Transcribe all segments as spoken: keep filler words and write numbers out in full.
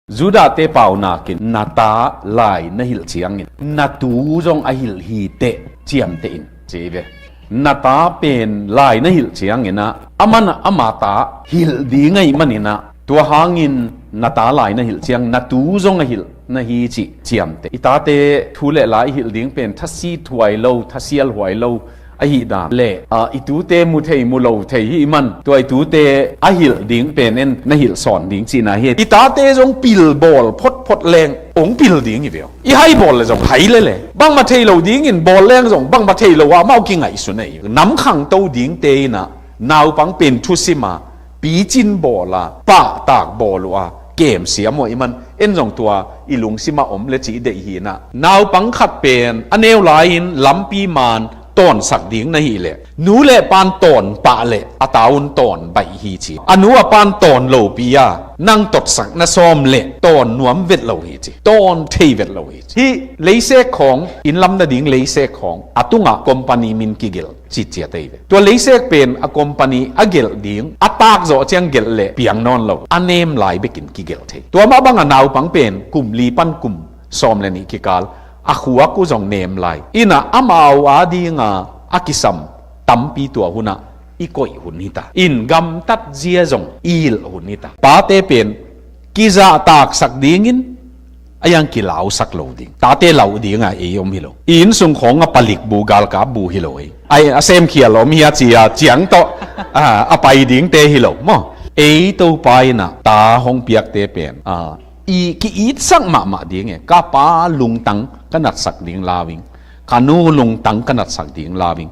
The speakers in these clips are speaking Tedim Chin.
Judahte paunakin na ta lai na hilh ciangin na tu zong a hilh hi teh ciamteh in ci ve. Na ta pen lai na hilh ciangin ah, aman ama ta hilh ding ahih manin ah, tua hangin na ta lai na hilh ciang na tu zong a hilh na hi cih ciamteh. I tate thu le la i hilh ding pen thasit huai lo, thasial huai lo ahih dan le, ah, i tute mu thei mu lo thei hih man, tua i tute a hilh ding pen en na hilh sawn ding cihna hi. I tate zong pil bawl photphot leng ong pil ding hi ve aw. I hai bawl le zong hai lele, bangmah thei lo dingin bawl leng zong bangmah thei lo ah amau kingaihsun ahi. Nam khangto dingte in ah naupang pen thusim a, picin bawl a, pahtak bawl uh a, kemsiam uh ahih man en zong tua i lungsim ah om le cih deih hi in ah, naupang khat pen a neu lai-in lampi man tawnsak ding na hih leh, nu le pan tawn pah leh a ta un tawn baih hi ci. A nu a pan tawn lopi a nang totsak na sawm leh tawn nuam vet lo hi ci, tawn thei vet lo hi ci. Hih leisek khawng, inn lam nading leisek khawng a tungah company min kigelh citciat ahi ve. Tua leisek pen a company a gelh ding, a tak zawh ciang gelh leh piang nawn lo, a nem lai bekin kigelh thei. Tua mah bangah naupang pen kum li pan kum sawm le nih kikal a khuak uh zong nem lai. In ah amau a dinga a kisam tampi tua hunah i koih hun hi ta. In gamtat zia zong i hilh hun hi ta. Pate pen kizahtaksak dingin a iang kilausak lo ding. Tate lau dingah ei om hi lo. I inn sung khawngah palik bu, galkap bu hi lo ei. Ai, a semkhial om hi a ci a ciang tawh, a, a pai dingte hi lo maw. Ei Topa in ah ta hong piakte pen, a, i ki-itsak mahmah ding e. Ka pa lungtang ka natsak ding lau ing, ka nu lungtang ka natsak ding lau ing,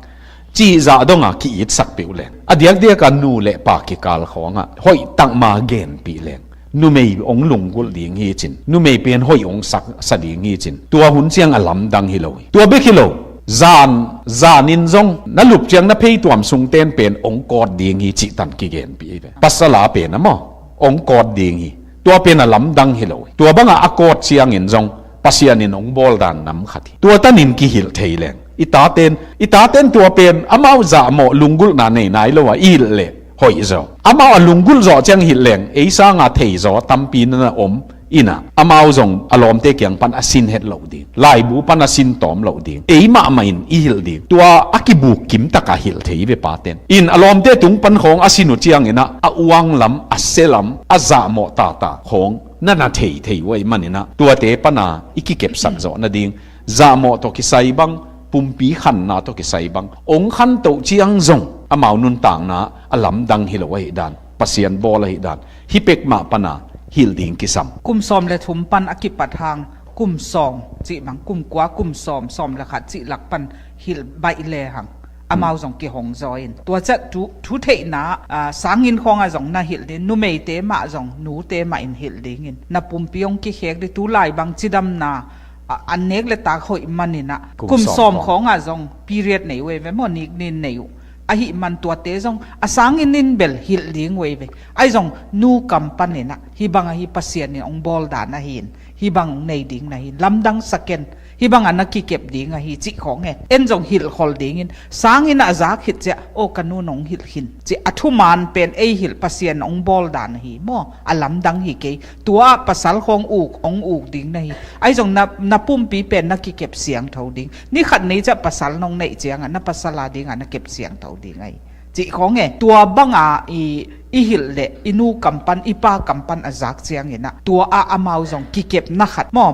cih zah dongah ki-itsak peuh leng, a diakdiak a nu le pa kikal khawngah hoih takma genpih leng, numei hong lunggulh ding hi cin, numei pen hoih hong sak sa ding hi cin, tua hun ciang a lamdang hi lo hi. Tua bek hi lo, zan, zan in zong na lup ciang na pheituam sungten pen hong kawt ding hi cih tan kigenpih hi ve. Pasal a pen a maw, hong kawt ding hi. Tua pen a lamdang hi lo hi. Tua bangah a kawt ciangin zong Pasian in hong bawl dan nam khat hi. Tua tanin kihilh thei leng, i taten, i taten tua pen amau zahmawh lunggulhna nei nai lo a i hilh leh hoih zaw. Amau a lunggulh zawh ciang hilh leng ei sanga thei zaw tampi na om. In ah amau zong a lawmte kiang pan a sin het loh ding, laibu pan a sin tawm loh ding, ei mahmah in i hilh ding. Tua a kibuk kimtak a hilh thei ve paten. In a lawmte tung pan khawng a sin uh ciangin ah a uang lam, a sia lam, a zahmawh tata khawng na na thei thei uh ahih manin ah, tuate pana i kikepsak zawh nading, zahmawh tawh kisai bang, pumpi khanna tawh kisai bang, hong khantoh ciang zong amau nuntakna a lamdang hi lo ahih dan, Pasian bawl ahih dan, hih pek mah pana hilh ding kisam. Kum sawm le thum pan a kipat hang, kum sawm cih bang, kum kua, kum sawm, sawm le khat cih lak pan hilh baih le hang, amau zong kihong zaw in. Tua ciah thu, thu theihna, a, sanginn khawngah zong na hilh ding, numeite mah zong, nute mah in hilh dingin. Na pumpi hong kikhek ding, tulai bang cidamna, a, an nek le tak hoih manin ah, kum sawm khawngah zong period nei uh ei ve maw, niknin nei uh. Ahih man tuate zong a sanginn in bel hilh ding uh ei ve. Ahi zong nu kam panin ah, hih bangah hih Pasian in hong bawl dan ahi in, hih bang hong nei ding na hi in, lamdang sa ken, hih bangah na kikep ding ahi cih khawng e. En zong hilhkhol dingin, sanginn ah a zak khit ciah, aw ka nu nong hilh khin cih a thuman pen ei hilh Pasian hong bawl dan ahi maw, a lamdang hi kei. Tua ah pasal khawng uk, hong uk ding na hi. Ahi zong na, na pumpi pen na kikep siangtho ding. Ni khat ni ciah pasal nong neih ciangah na pasal a dingah na kep siangtho ding ahi. Cih khawng e, tua banga i, i hilh leh, i nu kam pan, i pa kam pan a zak ciangin ah, tua ah amau zong kikepna khat maw,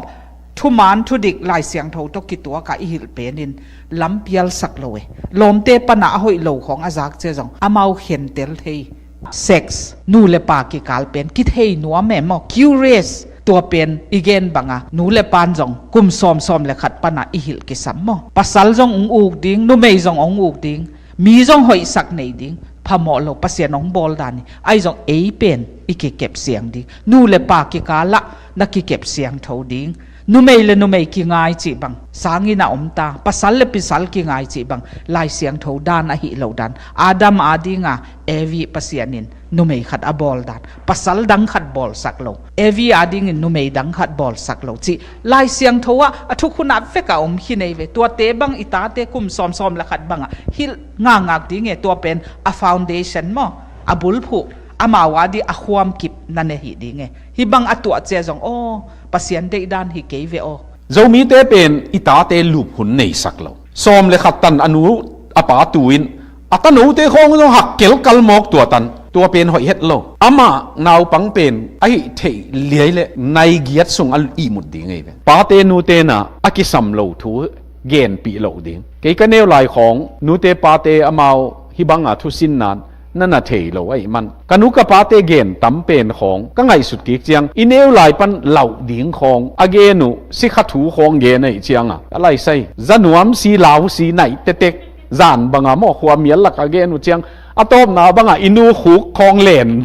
thuman thudik Lai Siangtho tawh kituak a i hilh penin lampialsak lo e. Lawmte pana a hoih lo khawng a zak cia zong amau khentel thei. Sex, nu le pa kikal pen kithei nuam e maw, curious. Tua pen i gen banga nu le pan zong kum sawm, sawm le khat pana i hilh kisam maw. Pasal zong hong uk ding, numei zong hong uk ding, mi zong hoihsak nei ding, phamawh lo, Pasian hong bawl dan hi. Ahi zong ei pen i kikep siang ding. Nu le pa kikal ah na kikep siangtho ding. Numei le numei kingai cih bang sanginn a om ta, pasal le pasal kingai cih bang Lai Siangtho dan ahi lo dan. Adam a dinga Evi Pasian in numei khat a bawl dan, pasal dang khat bawlsak lo, Evi a dingin numei dang khat bawlsak lo cih Lai Siangtho ah a thukhun ah vek a om khin ei ve. Tuate bang i tate kum sawm, sawm le khat bangah hilh ngakngak ding e. Tua pen a foundation maw, a bulphuh, amau a dih a khuam kip na ne hi ding e. Hih bang a tuah ciang zong aw, Pasian deihdan hi kei ve aw. Zomite pen i tate lup hun neisak lo. Sawm le khat tan a nu a pa tu in a tanote khawng zong hak kelkal mawk tua tan. Tua pen hoih het lo. Amah naupang pen a hih theih liai le nai giat sung a ihmut ding ei ve. Pate nute na a kisam lo thu genpih loh ding. Kei ka neu lai khawng nute pate amau hih banga thusin nan na na thei lo ahih man, ka nu ka pate gen tam pen khawng ka ngaihsut kik ciang i neu lai pan lauh ding khawng a gen uh sikha thu khawng gen ahih cianga a laisai za nuam si lau si naih tetek zan banga maw khua mial lak a gen uh ciang a tawpna banga i nu khuk khawng len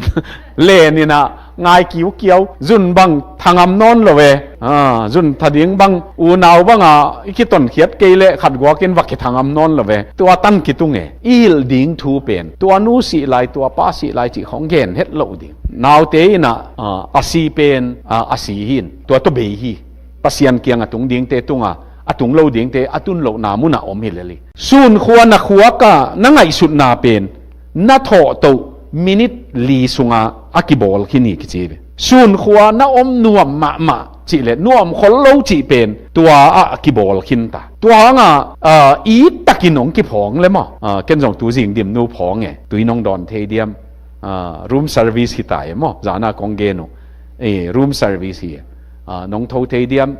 len inah ngai kiukiau zun bang thangam nawn lo ve. Ah, zun tha ding bang unau banga i kitonkhiat kei le khat guakin va kithangam nawn lo ve. Tua tan kitung e. I hilh ding thu pen tua nu sih lai tua pa sih lai cih khawng gen het loh ding. Naute inah ah, a si pen ah, a si hin tua tua bei hi. Pasian kiang a tung dingte tunga a tung lo dingte a tun lohna munah om hi lel hi. Sunkhua na khuaka na ngaihsutna pen na thawhtoh minit li sunga a kibawl khin hi kici ve. Sunkhua na om nuam mahmah cih le nuam khol lo cih pen tua ah a kibawl khin ta. Tua hanga ah, i takin hong kiphawng le maw? Ah, ken zong tu zing dim nu phawng e. Tui nong dawn thei diam? Ah, room service hi ta e maw? Zana kong gen uh. Eh, room service hi. Ah, nong tho thei diam?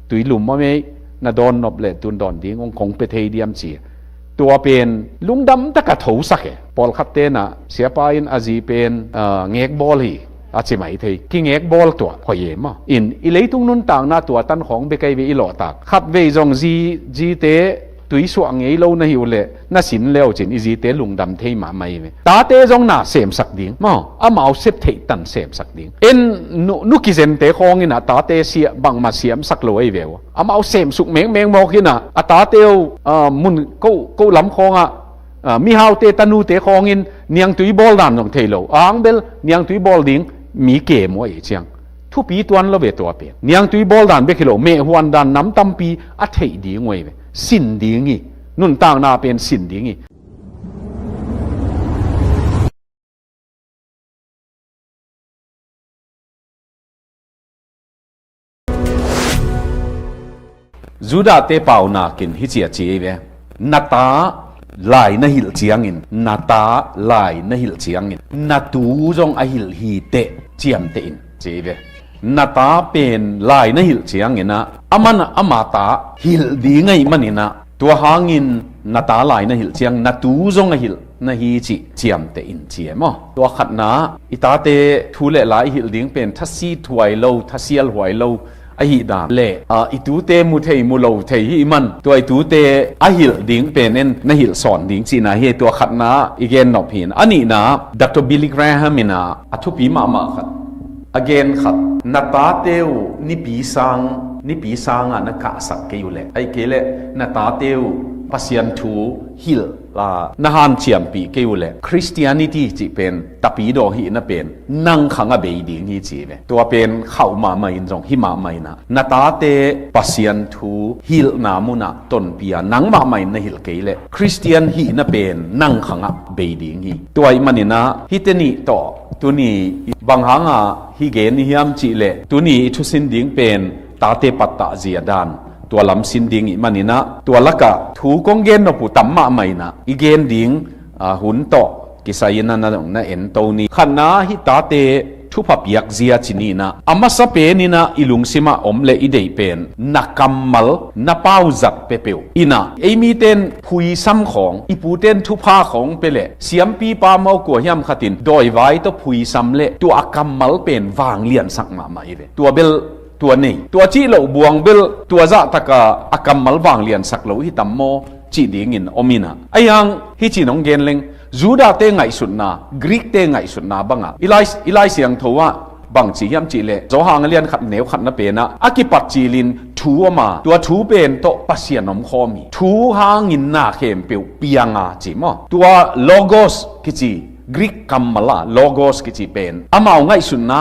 Tui lum maw mei? Na dawn nop le tun dawn ding hong kong pe thei diam ci. Tua pen lungdam taka thosak e. Pawlkhat tenah siapa in a zi pen ah, ngekbawl hi a ci mai thei. Kingekbawl tua hoih e maw? In i leitung nuntakna tua tan khawng bek ai ve i lawhtak. Khat vei zong zi, zite tui suah ngei lo na hi uh le na sin leu cin i zite lungdam thei mahmah hi ve. Tate zong na semsak ding maw? Amau sep theih tan semsak ding. En nu, nu kizente khawng inah tate siah bangmah siamsak lo ahi ve uh. Amau semsuk mengmeng mawk inah a tate uh ah, mun ko, ko lam khawngah ah, mihaute tanute khawngin niangtui bawl dan zong thei lo. Ang bel niangtui bawl ding mi kem uh ahi ciang thupi tuan lo ve tua pen. Niangtui bawl dan bek hi lo, mehhuan dan nam tampi a theih ding uh ahi ve. Sin ding hi. Nuntakna pen sin ding hi. Judahte paunakin hici a ci ei ve. Na ta lai na hilh ciangin, na ta lai na hilh ciangin, na tu zong a hilh hi teh ciamteh in ci ei ve. Na ta pen lai na hilh cianginah a manah ama ta hilh ding ahih maninah tua hangin na ta lai na hilh ciang na tu zong a hilh na hi cih ciamteh in ci e maw? Tua khatna i tate thu le la i hilh ding pen thasit huai lo, thasial huai lo ahih dan le ah, i tute mu thei mu lo thei hi man tua i tute a hilh ding pen en na hilh sawn ding cihna hi. Tua khatna i gen nop hin a nihna Doctor Billy Graham inah a thupi mahmah khat a gen khat, na tate uh nipi sang, nipi sangah na kahsak kei uh leh, ahih kei leh na tate uh Pasian thu hilh ah, na hanciampih kei uh leh Christianity cih pen tapidaw hihna pen nang khangah bei ding hi ci ve. Tua pen khauh mahmah in zong hi mahmah inah na tate Pasian thu hilhna munah tonpia nang mahmah in na hilh kei leh Christian hihna pen nang khangah bei ding hi. Tua ahih maninah hihte nih tawh tuni bang hanga hih gen i hiam cih leh tuni i thusin ding pen tate pattah zia dan tua lam sin ding ih maninah tua lakah thu kong gen nop uh tam mahmah inah i gen ding ah, hun tawh kisai inah na, na en to ni. Khatna hih tate thupha piak zia ci ninah a masa pen inah i lungsimah om le i deih pen na kammal na pauzat peuhpeuh inah ei miten phuisam khawng i puten thupha khawng pe le siampipa mau kua hiam khatin dawivai tawh phuisam le tua a kammal pen vangliansak mahmah i ve. Tua bel tua nei tua cih loh buang bel tua zahtaka a kammal vangliansak lo hi tam maw cih dingin om inah a hiang hih ci nong gen leng Judahte ngaihsutna, Greekte ngaihsutna bangah i lai, i Lai Siangtho ah bang ci hiam cih leh Johan a lian khat neu khatna penah a kipat cilin thu om a tua thu pen tawh Pasian om khawm hi. Thu hangin na khempeuh piang a ci maw? Tua logos kici Greek kammal ah logos kici pen amau ngaihsutna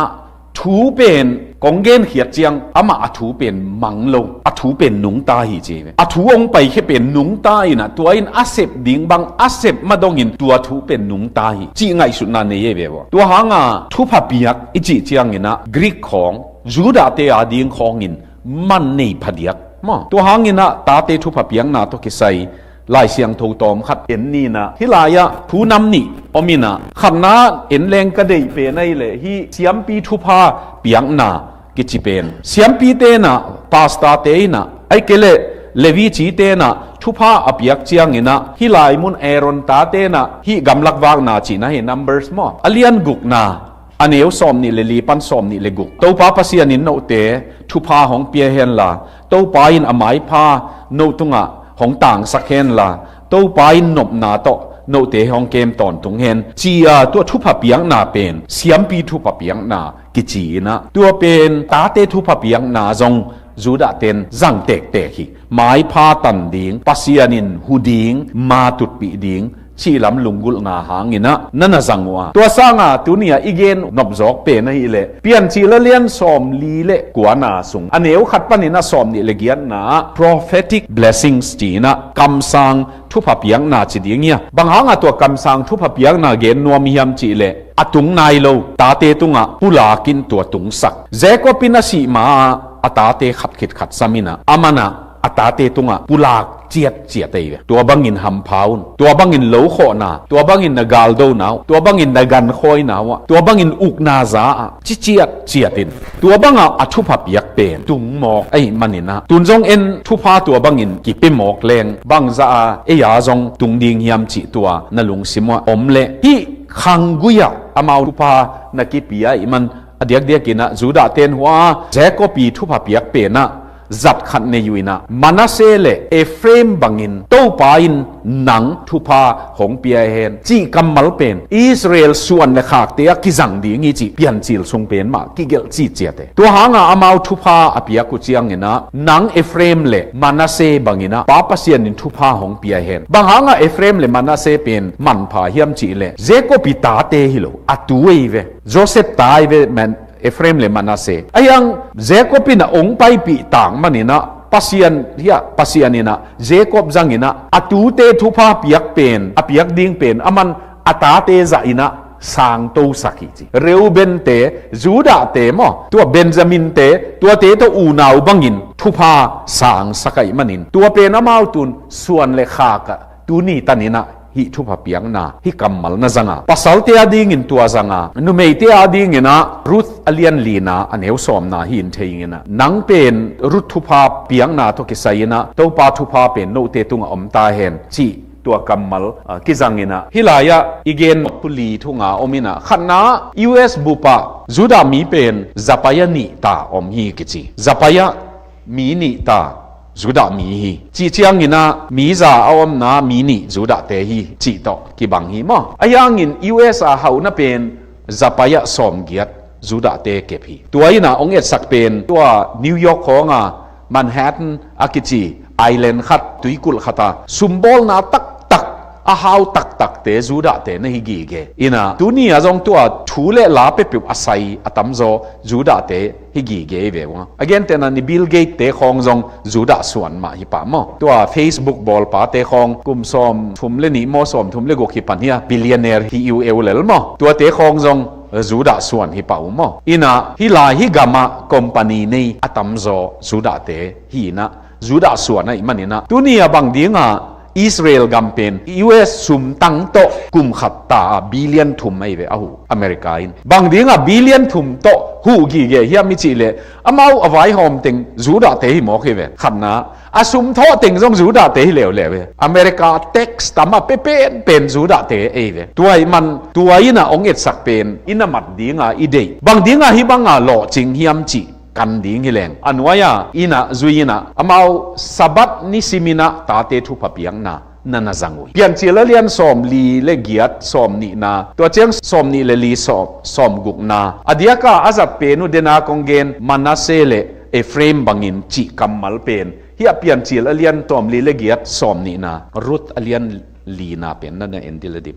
thu pen kong genkhiat ciang amah a thu pen mang lo, a thu pen nungta hi ci ve. A thu hong paikhia pen nungta inah tua in a sep ding bang a sep madongin tua thu pen nungta hi cih ngaihsutna nei ei ve uh. Tua hanga thupha piak i cih cianginah Greek khawng, Judah te a ding khawngin man nei phadiak maw? Tua hanginah tate thupha piakna tawh kisai Lai Siangtho tawm khat en ninah hih lai-ah thu nam nih om inah khatna en leng ka deih pen ahi leh hih siampi thupha piakna kici pen siampi tenah pastor te inah ai ke leh Levi ci tenah thupha a piak cianginah hih lai mun Aaron ta tenah hih gamlak vakna cihna hi Numbers maw? A lian gukna a neu sawm nih le li pan sawm nih le guk. Topa Pasian in note thupha hong pia henla, Topa in a maipha no tungah hong tangsak henla, Topa in nopna tawh note hong kem tawntung hen, ci-a tua thupha piakna pen siampi thupha piakna kici inah tua pen tate thupha piakna zong Judah ten zang tektek hi. Maipha tan ding, Pasian in hu ding, ma tutpih ding, cihlam lunggulhna hanginah na na zang uh a. Tua sanga tuni-ah i gen nopzawk pen ahileh Piancil a lian sawm li le kuana sung a neu khat paninah sawm nih le giatna ah prophetic blessings ci-inah kamsang thupha piakna ci ding hi a. Bang hanga tua kamsang thupha piakna gen nuam hiam cihleh a tung nai lo tate tungah pulakin tua tungsak. Jacob in a sih ma-ah a tate khat khit khat saminah a manah a tate tungah pulak ciatciat ei ve. Tua bangin hampha un, tua bangin lo khawhna, tua bangin na galdona uh, tua bangin na gankhawina uh ah, tua bangin ukna za ah ci ciatciat in tua bangah a thupha piak pen tung mawk ahi maninah tun zong en thupha tua bangin kipia mawk leng bangza a ei a zong tung ding hiam cih tua na lungsim uh ah om leh hih khanggui-ah amau thupha na kipia ahi man a diakdiakinah Judah ten hua Jacob i thupha piak penah zat khat nei uh inah Manasseh le Ephraim bangin Topa in nang thupha hong pia hen cih kammal pen Israel suan le khakte a kizang ding hi cih Piancil sung pen mah kigelh citciate. Tua hanga amau thupha a piak uh cianginah nang Ephraim le Manasseh banginah Pa Pasian in thupha hong pia hen. Bang hanga Ephraim le Manasseh pen manpha hiam cihleh Jacob i tate hi lo, a tu ei ve. Joseph ta ei ve man Ephraim le Manasseh. Ahiang Jacob in a ong paipih tang maninah Pasian hiah Pasian inah Jacob zanginah a tute thupha piak pen a piak ding pen a man a tate zah inah sangtosak hi ci. Reuben te, Judah te maw, tua Benjamin te, tuate tawh unau bangin thupha sangsak ahi manin tua pen amau tun suan le khakah tuni taninah hih thupha piakna hih kammal na zanga, pasalte a dingin tua zanga, numeite a dinginah Ruth a lian lina a neu sawmna hi in thei inginah nang pen Ruth thupha piakna tawh kisai inah Topa thupha pen note tungah om ta hen cih tua kammal ah, kizang inah hih lai-ah i gen thu li thu nga om inah khatna U S bup ah Judah mi pen zapaia nih ta om hi kici. Zapaia mi nih ta Judah mi hi. Cih cianginah mi za a omna mi nih Judah te hi cih tawh kibang hi maw? Ahiangin U S a hauhna pen zapaia sawmgiat Judah te kep hi. Tua inah ong etsak pen tua New York khawnga Manhattan a kici island khat tuikulh khata sumbawlna taktak a hau taktakte Judah te na hi gige. Inah tuni a zong tua thu le la peuhpeuh a sai a tamzaw Judah te hi gige hi ve uh a. A gentehna ni Bill Gates te khawng zong Judah suan mah hi pah maw? Tua Facebook bawlpa te khawng kum sawm thum le nih maw sawm thum le guk hi pan hia billionaire hi uh eu lel maw? Tuate khawng zong Judah suan hi pah uh maw? Inah hih lai hih gamah company nei a tamzaw Judah te hi inah Judah suan ahi maninah tuni a bang dinga Israel gam pen U S sumtang tawh kum khat ta a billion thum ahi ve a huh America in. Bang dinga billion thum tawh huh gige hiam i cihleh amau a vaihawm teng Judah te hi mawk hi ve. Khatna a sum thawh teng zong Judah te hi leuleu ve. America tax tam a pia penpen Judah te ei ve. Tua hi man tua inah ong etsak pen i na mat dinga i deih. Bang dinga hih banga lawhcing hiam cih kan ding hi leng a nuai-a inah zui inah amau Sabbath nisim inah tate thupha piakna na na zang uh hi. Piancil a lian sawm li le giat sawm nihna tua ciang sawm nih le li sawm sawm gukna a diaka a zat pen uh dena kong gen Manasseh le Ephraim bangin cih kammal pen hih a Piancil a lian sawm li le giat sawm nihna Ruth a lian lina pen na na en dil a dim.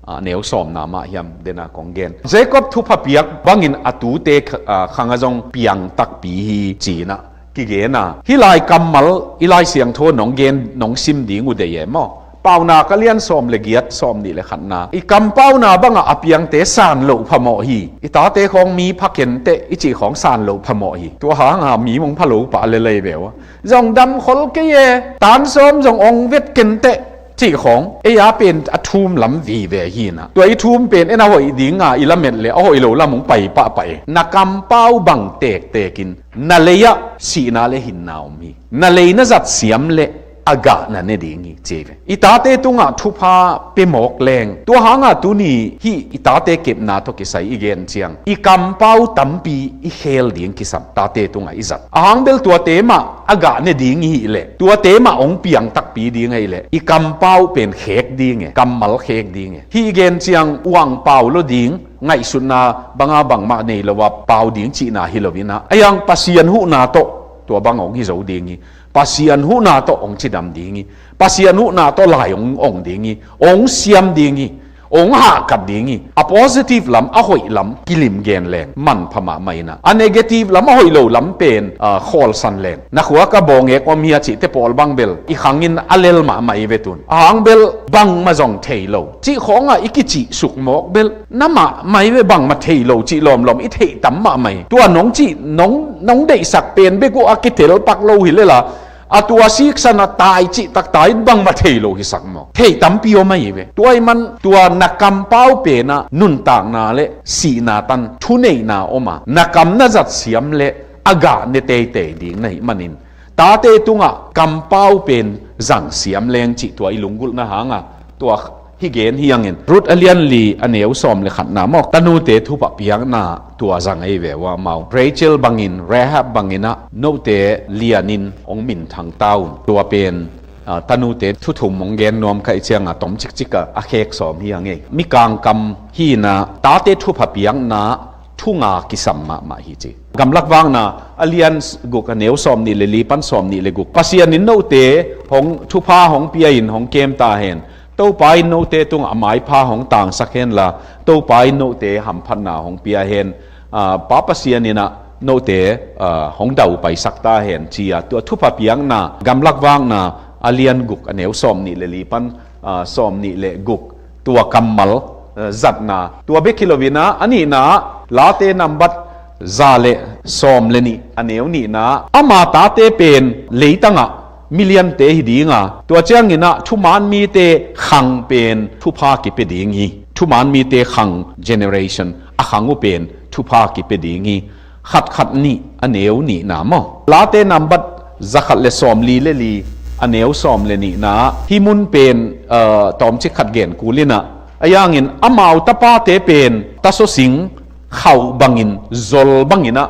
a neu sawmna mah hiam dena kong gen. Jacob thupha piak bangin a tute kha-, a, khanga zong piang takpi hi ci-in ah kigen a. Hih lai kammal i Lai Siangtho nong gen, nong sim ding uh dei e maw? Paunak a lian sawm le giat, sawm nih le khatna. I kampauna bangah a piangte san loh phamawh hi. I tate khawng mi pha kenteh, i cih khawng san loh phamawh hi. Tua hanga mi mong pha lo pah le lei ve uh a. Zong dam khol kei e, tan sawm zong ong vet kenteh cih khawng, ei a pen a thum lam vive hi na. Tua i thum pen en a hoih dinga i lamet le a hoih lo lam ong pai pahpah e. Na kampau bang tektekin na lei-ah sihna le hinna om hi. Na lei na zat siam le a gah na ne ding hi ci ve. I tate tungah thupha pia mawk leng, tua hanga tuni hih i tate kepna tawh kisai i gen ciang i kampau tampi i khel ding kisam, tate tungah i zat. A hang bel tuate mah a gah ne ding i hih leh, tuate mah ong piang takpi ding ahih leh, i kampau pen khek ding e, kammal khek ding e. Hih i gen ciang uang pau lo ding, ngaihsutna banga bangmah nei lo a pau ding cihna hi lo in ah, a yang Pasian huhna tawh tua bang ong hi zo ding hi. Pasian huhna tawh ong cidam ding hi. Pasian huhna tawh lai ong ong ding hi. Ong siam ding hi. Ong hahkat ding hi. A positive lam, a hoih lam kilim gen leng manpha mahmah in ah, a negative lam, a hoih lo lam pen, ah, khawlsan leng, na khua ka bawngek om hi a cihte pawl bang bel i khangin a lel mahmah i ve tun. A hang bel bangmah zong thei lo cih khawngah i kicih suk mawk bel na mahmah i ve, bangmah thei lo cih lawmlawm i theih tam mahmah hi. Tua nong cih, nong, nong deihsak pen bek uh a kitel pak lo hi lela, a tua siksan a tai cih taktak in bangmah thei lo hisak maw? Thei tampi om ahi ve. Tua ahih man tua na kampau penah nuntakna le sihna tan thuneihna om a, na kam na zat siam le a gah ne teitei ding na hih manin, tate tungah kampau pen zang siam leng cih tua i lunggulhna hanga tua hih gen hi hangin. Ruth a lian li a neu sawm le khatna maw, tanute thupha piakna tua zang ahi ve uh a, amau Rachel bangin, Rahab bangin ah note lianin hong minthang ta un. Tua pen, ah, tanute thu thum hong gen nuam ka hih cianga tom cikcik a, a khek sawm hi hang e. Mikang kam hi in ah tate thupha piakna thu nga kisam mahmah hi ci. Gamlak Vakna a lian guk a neu sawm nih le li pan sawm nih le guk. Pasian in note hong thupha hong pia in hong kem ta hen. Topa in note tungah a maipha hong tangsak hen la, Topa in note hamphatna hong pia hen. Ah, Pa Pasian in ah note, ah, hong daupaisak ta hen ci-a tua thupha piakna, Gamlak Vakna a lian guk a neu sawm nih le li pan, ah, sawm nih le guk. Tua kammal, eh, zatna. Tua bek hi lo in ah, a nihna ah, Late nambat za le sawm le nih a neu nihna ah, ama tate pen leitangah miliante hi ding a, tua ciangin ah thuman mite khang pen thupha kipia ding hi. Thuman mite khang, generation, a khang uh pen thupha kipia ding hi. Khat khat nih a neu nihna maw. Late nambat za khat le sawm li le li a neu sawm le nihna ah, hih mun pen, eh, tawmcik khat gen kul in ah, a yangin amau tapate pen taso sing khauh bangin, zol bangin ah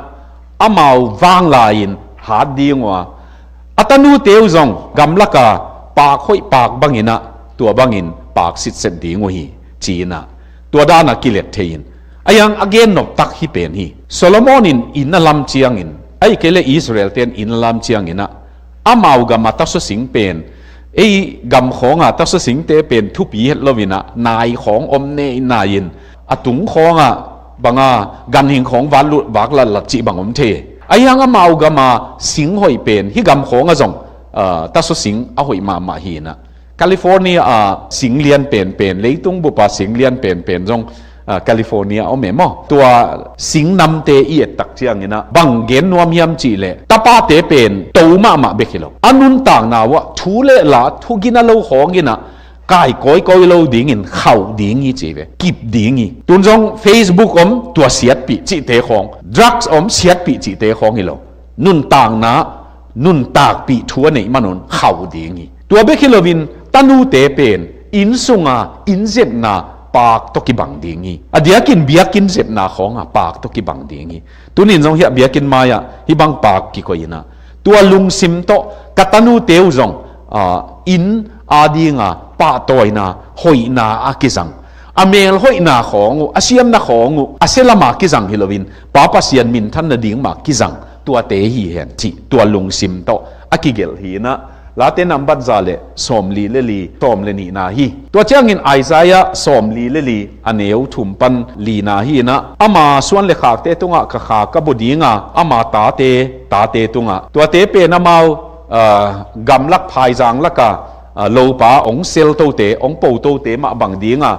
amau vanglai-in hat ding uh a, a tanute uh zong gamlaka paak hoih paak bangin ah tua bangin paak sitset ding uh hi ci-in ah, tua dan a kilet thei in. A yang a gen noptak hih pen hi. Solomon in inn a lam ciangin, ahih kei leh Israel-te in inn a lam ciangin ah, amau gam a taso sing pen, ei gam khawng a taso singte pen thupi het lo in ah, nai khawng om nei nai-in, a tung khawng ah bang a ganhing khawng vak lut, vak latlat cih bang om thei. A yang amau gam a sing hoih pen hih gam khawng ah zong, ah, taso sing a hoih mahmah hi in ah, California a sing lian penpen, leitung bup a sing lian penpen zong, ah, California om e maw. Tua sing namte i et tak ciangin ah bang gen nuam hiam cih leh, tapate pen to mahmah bek hi lo, a nuntakna uh ah thu le la, thu gina lo khawng in ah kai kawikawi lo dingin khauh ding hi ci ve, kip ding hi. Tun zong Facebook om, tua siatpih cihte khawng, drugs om, siatpih cihte khawng hi lo, nuntakna nuntakpih thu a neih man un khauh ding hi. Tua bek hi loin tanute pen inn sunga inn zepna paak tawh kibang ding hi. A diakin biakinn zepna khawnga paak tawh kibang ding hi. Tunin zong hiah biakinn mai-ah hih bang paak kikoih in ah, tua lungsim tawh ka tanute uh zong, ah, inn adinga pahtawina, hoihna a kizang, a mel hoihna khawng uh, a siamna khawng uh a sia lama kizang hi loin Pa Pasian minthan nading ma kizang tuate hi hen cih tua lungsim tawh a kigelh hi in ah, Late nambat za le sawmli le li, sawm le nihna hi. Tua ciangin Isaiah sawmli le li a neu thum pan lina hi inah, ama suan le khakte tungah ka kha ka bua dinga, ama tate, tate tungah, tuate pen amau, ah, gamlak phaizang laka, ah, lopa ong seltote, ong potote mah bang dinga,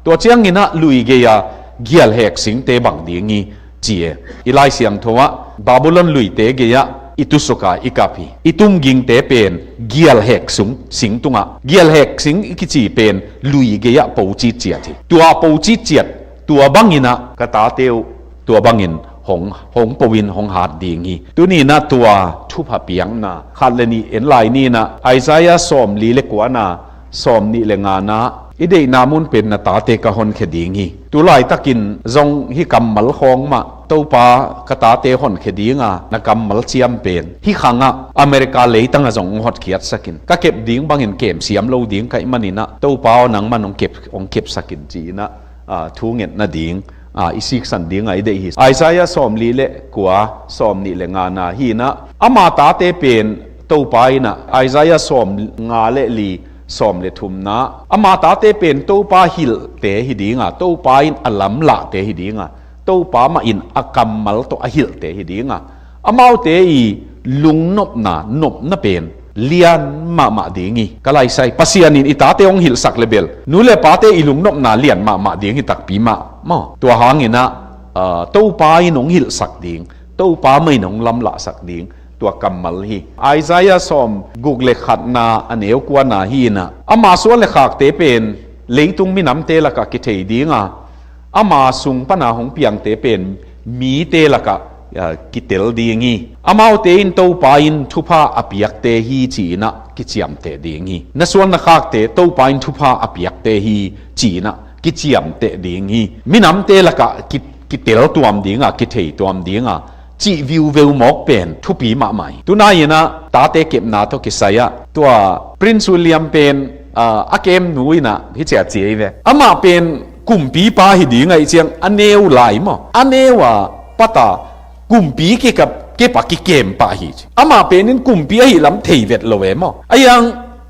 tua cianginah lui gei-a gialhek singte bang ding hi, ci e. I Lai Siangtho ah Babylon luite gei-ah i tusuka i kap hi. I tumgingte pen gialhek sung, sing tungah, gialhek sing i kici pen lui gei-ah po citciat hi. Tua po citciat, tua banginah ka tate uh tua bangin hong, hong po in hong hat ding hi. Tuninah tua thupha piakna khat le nih en lai ninah, Isaiah sawmli le kuana, sawmnih le ngana, i deihna mun pen na tate ka honkhia ding hi. Tulaitakin zong hih kammal khawng mah, Topa ka tate honkhia dinga na kammal ciam pen hih khangah America leitangah zong hong hotkhiatsakin, ka kep ding bangin kem siam lo ding ka hih maninah, Topa aw nangman hong kep, hong kepsakin ci-inah, ah, thu ngetna ding, ah, i siksan dinga i deih hi. Isaiah sawmli le kua, sawmnih le ngana hi inah, ama tate pen Topa inah, Isaiah sawmnga le li, sawm le thumna, ama tate pen Topa hilhte hi dinga, Topa in a lamlahte hi dinga, Topa mah in a kammal tawh a hilhte hi dinga, amaute i lungnopna, nopna pen lian mahmah ding hi. Ka laisai, Pasian in i tate hong hilhsak le bel, nu le pate i lungnopna lian mahmah ding hi takpi mah maw. Tua hanginah, ah, Topa in hong hilhsak ding, Topa mah in hong lamlahsak ding, tua kammal hi. Isaiah sawmguk le khatna a neu kuana hi inah, ama suan le khakte pen leitung minamte lakah kithei dinga, ama sung pana hong piangte pen mite lakah, ah, kitel ding hi. Amaute in Topa in thupha a piakte hi ci-inah kiciamteh ding hi. Na suan na khakte Topa in thupha a piakte hi ci-inah kiciamteh ding hi. Minamte lakah ki, kitel tuam dinga, kithei tuam dinga, cih viuveu mawk pen thupi mahmah hi. Tunai inah tate kepna tawh kisai-ah tua Prince William pen, ah, a kemnu inah hih ciah ci ei ve. Amah pen kumpipa hi ding ahih ciang a neu lai maw, a neu a pata kumpi kikap, kep a kikem pah hi ci. Amah pen in kumpi ahih lam thei vet lo e maw. A iang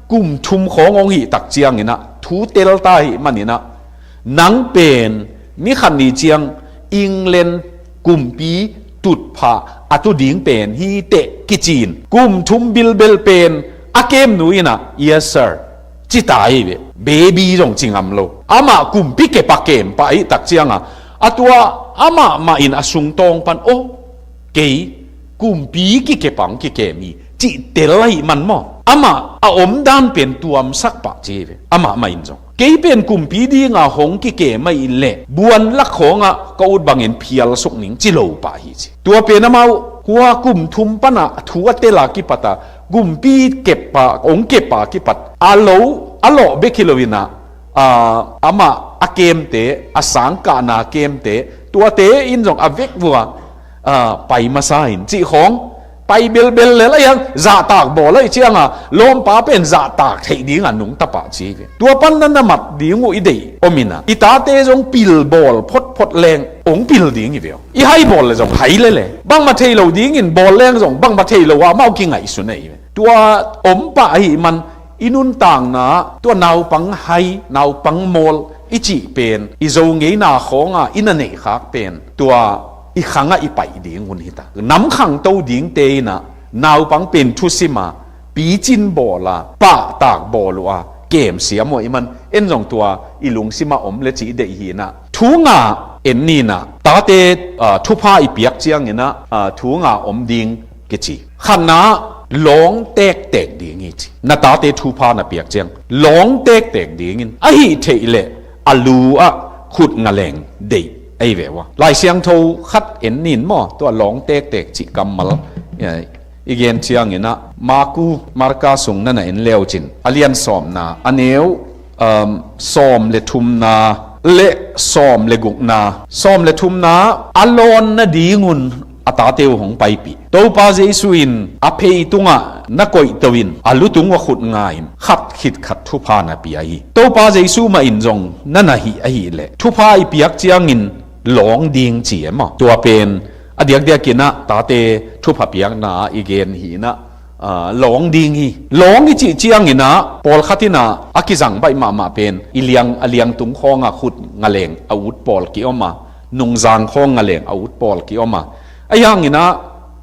kum thum khawng hong hih tak cianginah thu telta ahih maninah, nang pen ni khat ni ciang England kumpi tutphah a tu ding pen hi teh kici-in, kum thum bilbel pen a kemnu inah, "Yes sir," ci ta hi ve. Baby zong ci ngam lo. Amah kumpi kep a kem pah ahih tak cianga, a tua amah mah in a sungtawng pan, "Aw, kei kumpi kikep a hong kikem hi," cih tel ahih man maw, amah a omdan pen tuamsak pah ci hi ve. Amah mah in zong, "Kei pen kumpi dinga hong kikem ahih leh buan lak khawngah ka ut bangin phial suk ning," ci lo pah hi ci. Tua pen amau hua kum thum pana thu a tela kipata kumpi kep a, hong kep a kipat a lo, a lawh bek hi lo inah, ah, amah a kemte, a sangkahna kemte, tuate in zong a vek vua, ah, pai masa in cih khawng, pai belbel lel a iang zahtak bawl ahih cianga lawmpa pen zahtak theih dinga nungta pah ci hi ve. Tua pan na na mat ding uh i deih om inah, i tate zong pil bawl photphot leng hong pil ding hi ve aw. I hai bawl le zong hai lele, bangmah thei lo dingin bawl leng zong bangmah thei lo ah amau kingaihsun ahi ve. Tua om pah ahih man i nuntakna, tua naupang hai, naupang mawl i cih pen, i Zo ngeina khawnga i na neihkhak pen, tua i khangah i paih ding hun hita. Nam khangto dingte inah naupang pen thusima, picin bawla, pahtak bawl uh a, kemsiam uh ahih man, en zong tua i lungsimah om le cih i deih hi inah. Thu nga en ninah, tate, ah, thupha i piak cianginah, ah, thu nga om ding kici. Khatna, lawng tektek ding hi ci. Na tate thupha na piak ciang lawng tektek dingin, ahih theih leh a lu ah khut ngaleng deih ahi ve ua. Lai Siangtho khat en nin maw, tua lawng tektek cih kammal, eh, i gen cianginah Maku, Marka sung na na en leucin, a lian sawmna, a neu, um, sawm le thumna le sawm le gukna, sawm le thumna, a lawn nadingun a tate uh hong paipih. Topa Jesu in a phei tungah na koihto in, a lu tung uh a khut nga in, khat khit khat thupha na pia hi. Topa Jesu mah in zong na na hih ahih leh, thupha i piak ciangin lawng ding ci e maw. Tua pen a diakdiakinah tate thupha piakna ah i gen hi inah, ah, lawng ding hi. Lawng i cih ciangin ah, pawlkhat in ah a kizang baih mahmah pen i liang, a liangtung khawngah khut ngaleng a ut pawl ki-om a, nungzang khawng ngaleng a ut pawl ki-om a, ahi hangin ah,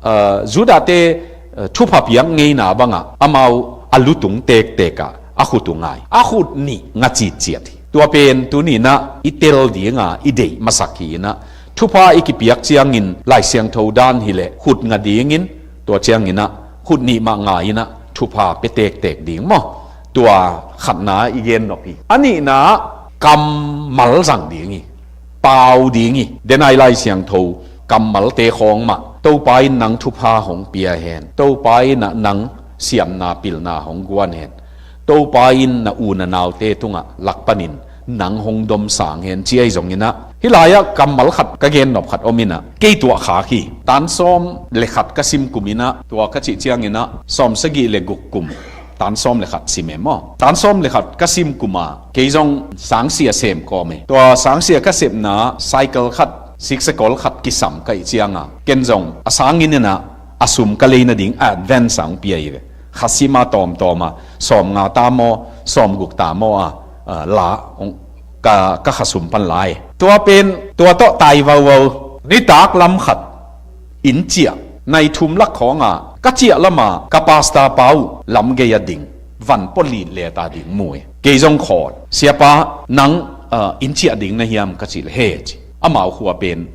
ah, Judah-te, ah, thupha piak ngeina bangah amau a lutung tektek ah a khut uh ngai. A khut nih nga citciat hi. Tua pen tuni in ah i tel dinga i deih masak hi in ah, thupha i kipiak ciangin Lai Siangtho dan hileh khut nga dingin, tua ciangin ah khut nih mah nga in ah thupha pia tektek ding maw? Tua khatna i gen nop hi. A nihna kammal zang ding hi. Pau ding hi. Denai Lai Siangtho kammalte khawng mah, Topa in nang thupha hong pia hen, Topa in ah nang siamna pilna hong guan hen, Topa in na u na naute tungah lak panin nang hong dom sang hen, ci ahi zongin ah, hih lai-ah kammal khat ka gen nop khat om in ah, kei tuah khak hi. Tan sawm le khat ka sim kum in ah, tua ka cih ciangin ah, sawm sagih le guk kum tan sawm le khat sim e maw? Tan sawm le khat ka sim kum a, kei zong sangsia sem kawm e. Tua sangsia ka sepna cycle khat, siksekol khat kisam ka hih cianga, ken zong a sangin in ah a sum ka lei nading advance a hong pia hi ve. Kha sim a tawmtawm a, sawm nga ta maw, sawm guk ta maw a, ah, la hong, ka, ka kha sum pan la e. Tua pen, tua tawh tai vauvau. Nitak lam khat inn ciah, nai thum lak khawnga ka ciah lama ka pastor pa uh lam gei a ding, van pua lit let a ding mu e. Kei zong khawl, "Siapa, nang, ah, inn ciah ding na hiam?" ka cih leh, "He," ci. Amau khua pen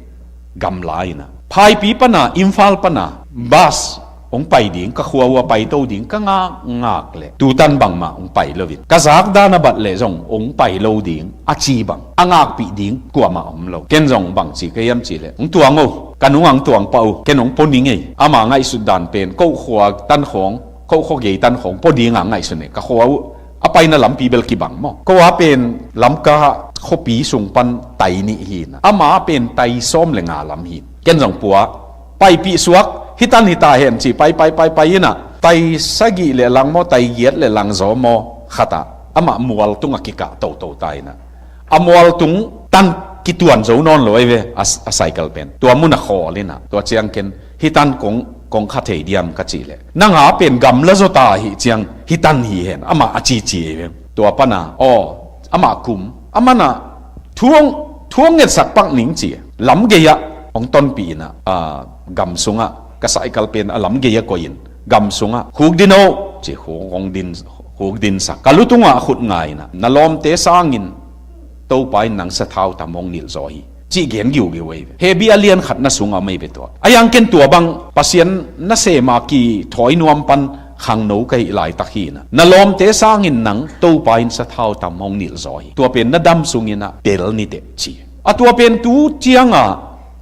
gamla in ah, Phaipi pana, Imphal pana bus hong pai ding, ka khua uh a paito ding ka ngakngak leh tutan bangmah hong pai lo in, ka zak dan a bat leh zong hong pai lo ding a ci bang, a ngakpih ding kuamah om lo. Ken zong bang ci ka hiam cih leh, "Hong tuang o, ka nungah hong tuang pah uh, ken hong pua ning ei." Ama ngaihsut dan pen, ko khua tan khawng, ko khua gei tan khawng pua dinga ngaihsun ei. Ka khua uh a paina lampi bel kibang maw? Ko a pen Lamka khuapi sung pan tai nih hi in ah, ama pen tai sawm le nga lam hi in, ken zong pua, paipih suak, "Hih tan hi ta hen," ci, pai, pai, pai, pai in ah, tai sagih le lang maw, tai giat le lang zaw maw khat ah, amah mual tungah kikah toto ta in ah, a mual tung tan kituan zo nawn lo ahi ve, a, a cycle pen. Tua mun ah khawl in ah, tua ciang ken, "Hih tan kong, kong kha thei diam?" ka cih leh, "Nang a pen gamla zaw ta ahih ciang hih tan hi hen," amah a cici ahi ve. Tua pana, aw, amah kum, aman ah thu hong, thu hong ngetsak pak ning ci. Lam gei-ah hong tonpih in ah, ah, gam sungah, ka cycle pen a lam gei-ah koih in, gam sungah, "Khuk din o," ci, khuk hong din, khuk dinsak. Ka lu tungah a khut nga in ah, "Na lawmte sangin Topa in nang sathau tam hong nilh zaw hi," cih gen giugiu ahi ve. Hebrew a lian khatna sungah om ahi ve tua. Ahi hang ken tua bang Pasian nasem a kithawi nuam pan khangno ka hih laitak hi in ah, "Na lawmte sangin nang Topa in sathau tam hong nilh zaw hi. Tua pen na dam sungin ah tel ni teh," ci. A tua pen tu cianga,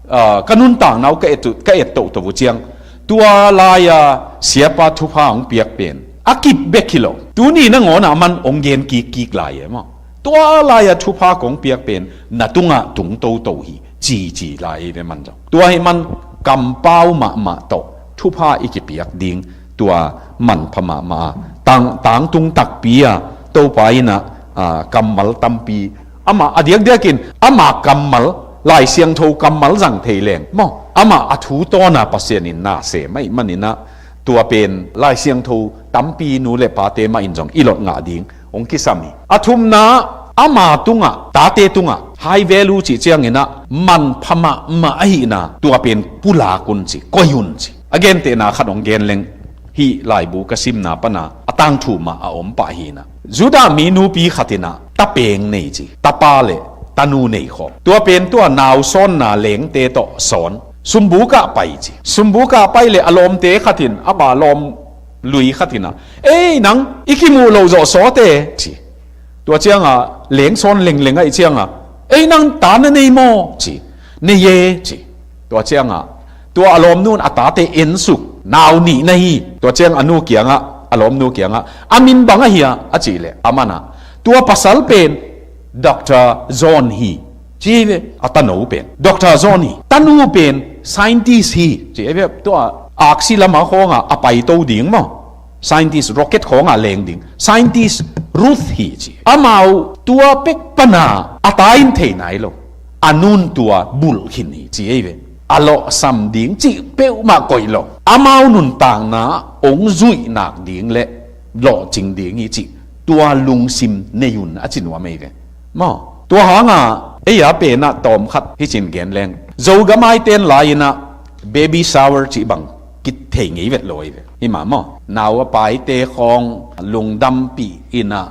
ah, ka nuntakna uh ka et uh, ka et tohtoh uh ciang, tua lai-a Siapa thupha hong piak pen a kip bek hi lo, tuni nangawn ah man hong gen kikkik lai e maw? Tua lai-a thupha kong piak pen na tungah tung toto hi, cici lai hi ve man zong. Tua hi man kampau mahmah tawh thupha i kipiak ding, tua manpha mahmah a, tang, tangtung takpi a, Topa in ah, ah, kammal tampi, amah a diakdiakin amah kammal, Lai Siangtho kammal zang thei leng maw, amah a thu tawn a Pasian in na sem ahih manin ah, tua pen Lai Siangtho tampi nu le pate mah in zong i lot ngah ding hong kisam hi. A thumna, ama tungah, tate tungah high value cih ciangin ah manpha mahmah ahihna, tua pen pulak un ci, koih un ci. A gentehna khat hong gen leng, hih laibu ka simna pana a tangthu mah a om pah hi in ah, Judah mi nupi khat in ah tapeng nei ci, tapa le tanu nei khawm. Tua pen tua nausawnna lengte tawh sawn, sumbukah pai ci. Sumbukah pai le a lawmte khat in, ama lawm lui khat in ah, "Ei nang, i kimuh loh zawh sawte," ci. Tua cianga lengsawn lengleng ahih cianga, "Ei nang, ta na nei maw?" ci. "Nei e," ci. Tua cianga tua a lawmnu in a tate ensuk, nau nih na hi. Tua ciang a nu kiangah, a lawmnu kiangah, "A min bang ahi a?" a cih leh, aman ah, "Tua pasal pen Doctor John hi," ci ve, a tanu pen. "Doctor John hi." Tanu pen scientist hi, ci ve, tua aksi lama khawnga a paito ding maw, scientist, rocket khawnga leng ding scientist Ruth hi, ci. Amau tua pek pana a ta in thei nai lo, a nun tua bulh khin hi, ci ei ve. a lawhsam ding cih peuhmah koih lo. Amau nuntakna hong zuih nak ding le lawhcing ding hi cih tua lungsim nei un a ci nuam ei ve. Maw, tua hanga ei a penah tawm khat hi cin gen leng, Zogam aiten lai-inah baby shower cih bang kithei ngei vet lo ei ve. Hi mah maw, nau a paite khawng lungdampih inah,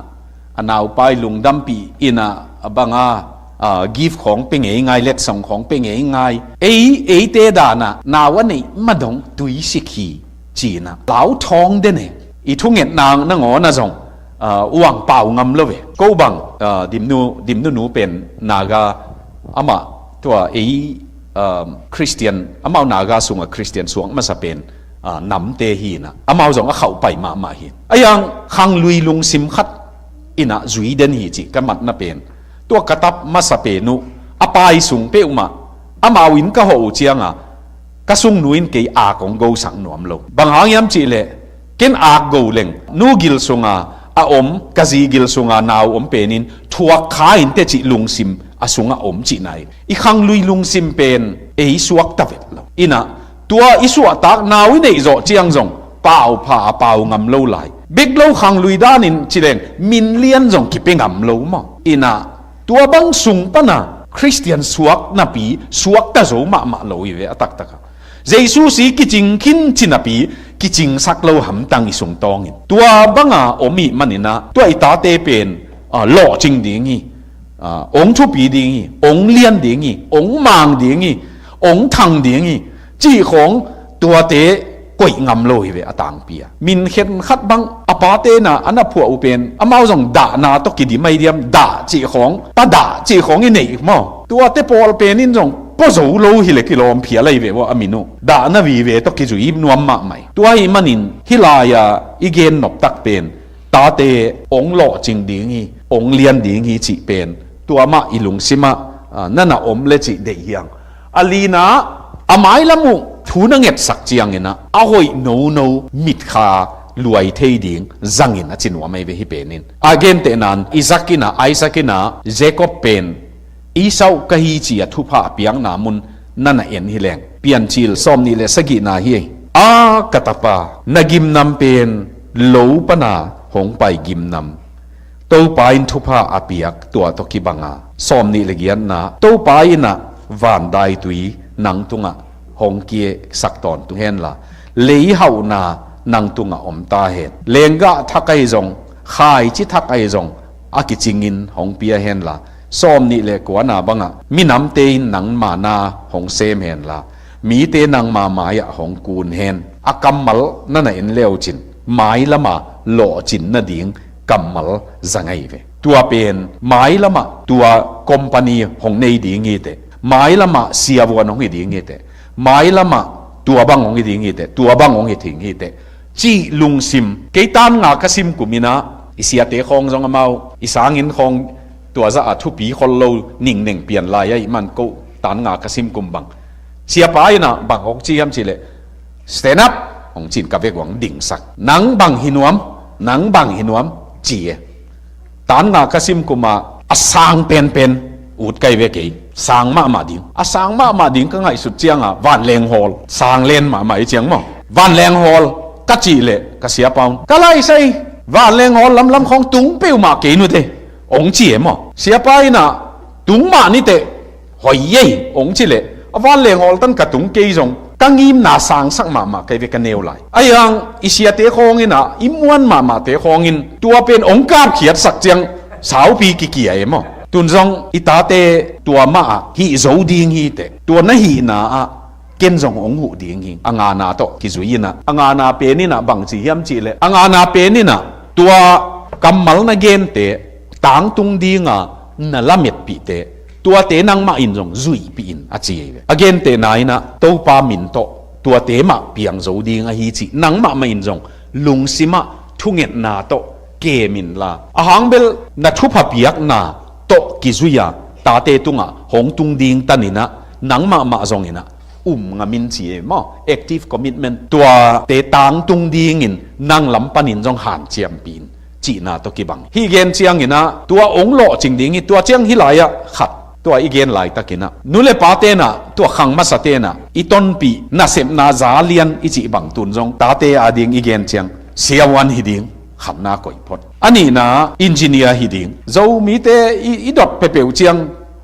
a naupai lungdampih inah a banga, a, gift khawng pe ngei ngai, letsong khawng pe ngei ngai. Ei, eite danah nau a neih madong tuisik hi cinah lau thawng den e. I thungetna nangawnah zong, a, uang pau ngam lo ve. Ko bang, a, Dimnu, Dimnu nu pen Naga, amah tua ei, a, Christian, amau Naga sungah Christian suak masa pen, a, namte hinah amau zong a khauh pai mahmah hi. A yang khanglui lungsim khat inah zui den hi cih ka matna pen, tua ka tap masa pen uh a pai sung peuhmah amau in ka hawh uh cianga ka sungnu in kei ak hong gosak nuam lo. Bang hang hiam cihleh, ken ak go leng nu gil sunga a om, ka zi gil sunga nau om penin thuak kha in teh cih lungsim a sungah om cihna hi. I khanglui lungsim pen ei suakta vet lo. Inah tua i suahtak nau i neih zawh ciang zong pau pha a pau ngam lo lai. Bek lo khanglui danin cileng min lian zong kipia ngam lo maw. Inah tua bang sung pana Khristian suak napi suakta zo mahmah lo hi ve a taktaka. Jesu si kicing khin ci napi kicingsak lo hamtang i sung tawngin. Tua banga om ih maninah tua i tate pen, a, lawhcing ding hi. A, ong thupi ding hi, ong lian ding hi, ong mang ding hi, ong thang ding hi cih khawng tuate koih ngam lo hi ve a tangpi a. Min khen khat bang a pate na a na phuah uh pen amau zong dahna tawh kidim ahi diam, dah cih khawng, pa dah cih khawng i neih maw. Tuate pawl pen in zong pua zo lo hi le kilawm phial ahi ve uh a min uh. Dahna vive tawh kizui nuam mahmah hi. Tua hi manin hih lai-a i gen noptak pen tate ong lawhcing ding hi, ong lian ding hi cih pen tua mah i lungsimah, a, na na om le cih deih hiang. A lina, a mailam uh thu na ngetsak cianginah a hoih nono mitkha luai thei ding zangin a ci nuam ahi ve hih penin. A gentehnan Isaac inah, Isaac inah Jacob pen Esau ka hi ci a thupha a piakna mun na na en hi leng, Piancil sawmnih le sagihna hi. A ka tapa, na gimnam pen lo pana hong pai gimnam, Topa in thupha a piak tua tawh kibanga. Sawmnih le giatna, Topa inah vandaitui nang tungah hong kiesak tawntung henla, lei hauhna nang tungah om ta hen. Lenggah thak ahi zong, khaici thak ahi zong a kicingin hong pia henla, sawmnih le kuana bangah minamte in nangma na hong sem henla, mite nangma mai-ah hong kun hen. A kammal na na en leucin mailama lawhcin nading kammal zang ahi ve. Tua pen mailama tua company hong nei ding hi teh, mailama siavuan hong hi ding hi teh, mailama tua bang hong hi ding hi teh, tua bang hong hi thing hi teh cih lungsim. Kei tan nga ka sim kuminah i siate khawng zong amau i sangin khawng tua zah a thupi khol lo ningneng pian lai ahi man ko tan nga ka sim kum bang. Siapa inah bang hong ci hiam cihleh, "Stand up," hong cin ka vek uang dingsak. "Nang bang hi nuam, nang bang hi nuam," ci e. Tan nga ka sim kuma a sang penpen ut kai ve kei. Sang mahmah ding. A sang mahmah ding ka ngaihsut cianga vanleng hawl. Sang len mahmah i ciang maw. Vanleng hawl ka cih leh ka siapa un, "Ka laisai vanleng hawl lamlam khawng tung peuhmah kei nute," hong ci e maw. Siapa inah, "Tung mah niteh, hoi ei," hong ci leh a vanleng hawl tan ka tung kei zong ka ngimna sangsak mahmah kei ve ka neu lai. Ahi hang i siate khawng inah i muan mahmahte khawngin tua pen hong kapkhiatsak ciang saupi kikia e maw. Tun zong i tate tua mah ah hih zo ding hi teh, tua na hihna ah ken zong hong huh ding hi. A ngana tawh kizui inah, a ngana pen inah bang ci hiam cihleh, a ngana pen inah tua kammal na gente tangtung dinga na lametpihte tuate nangmah in zong zuihpih in a ci ahi ve. A gentehna inah Topa min tawh tuate mah piang zo ding ahi cih nangmah mah in zong lungsimah thungetna tawh kem inla, a hangbel na thupha piakna tawh kizui-a tate tungah hong tung ding taninah nangmah mah zong inah um ngam in ci e maw. Active commitment, tuate tangtung dingin nang lam panin zong hanciampih in cihna tawh kibang. Hih gen cianginah tua hong lawhcing ding hi. Tua ciang hih lai-ah khat Tua i gen laitakinah nu le pa tenah, tua khang masa tenah i tonpih nasepna za lian i cih bang tun zong tate ading i gen ciang siavuan hi ding khatna koih phot. A nihna engineer hi ding. Zomite i, i dot pepeuh ciang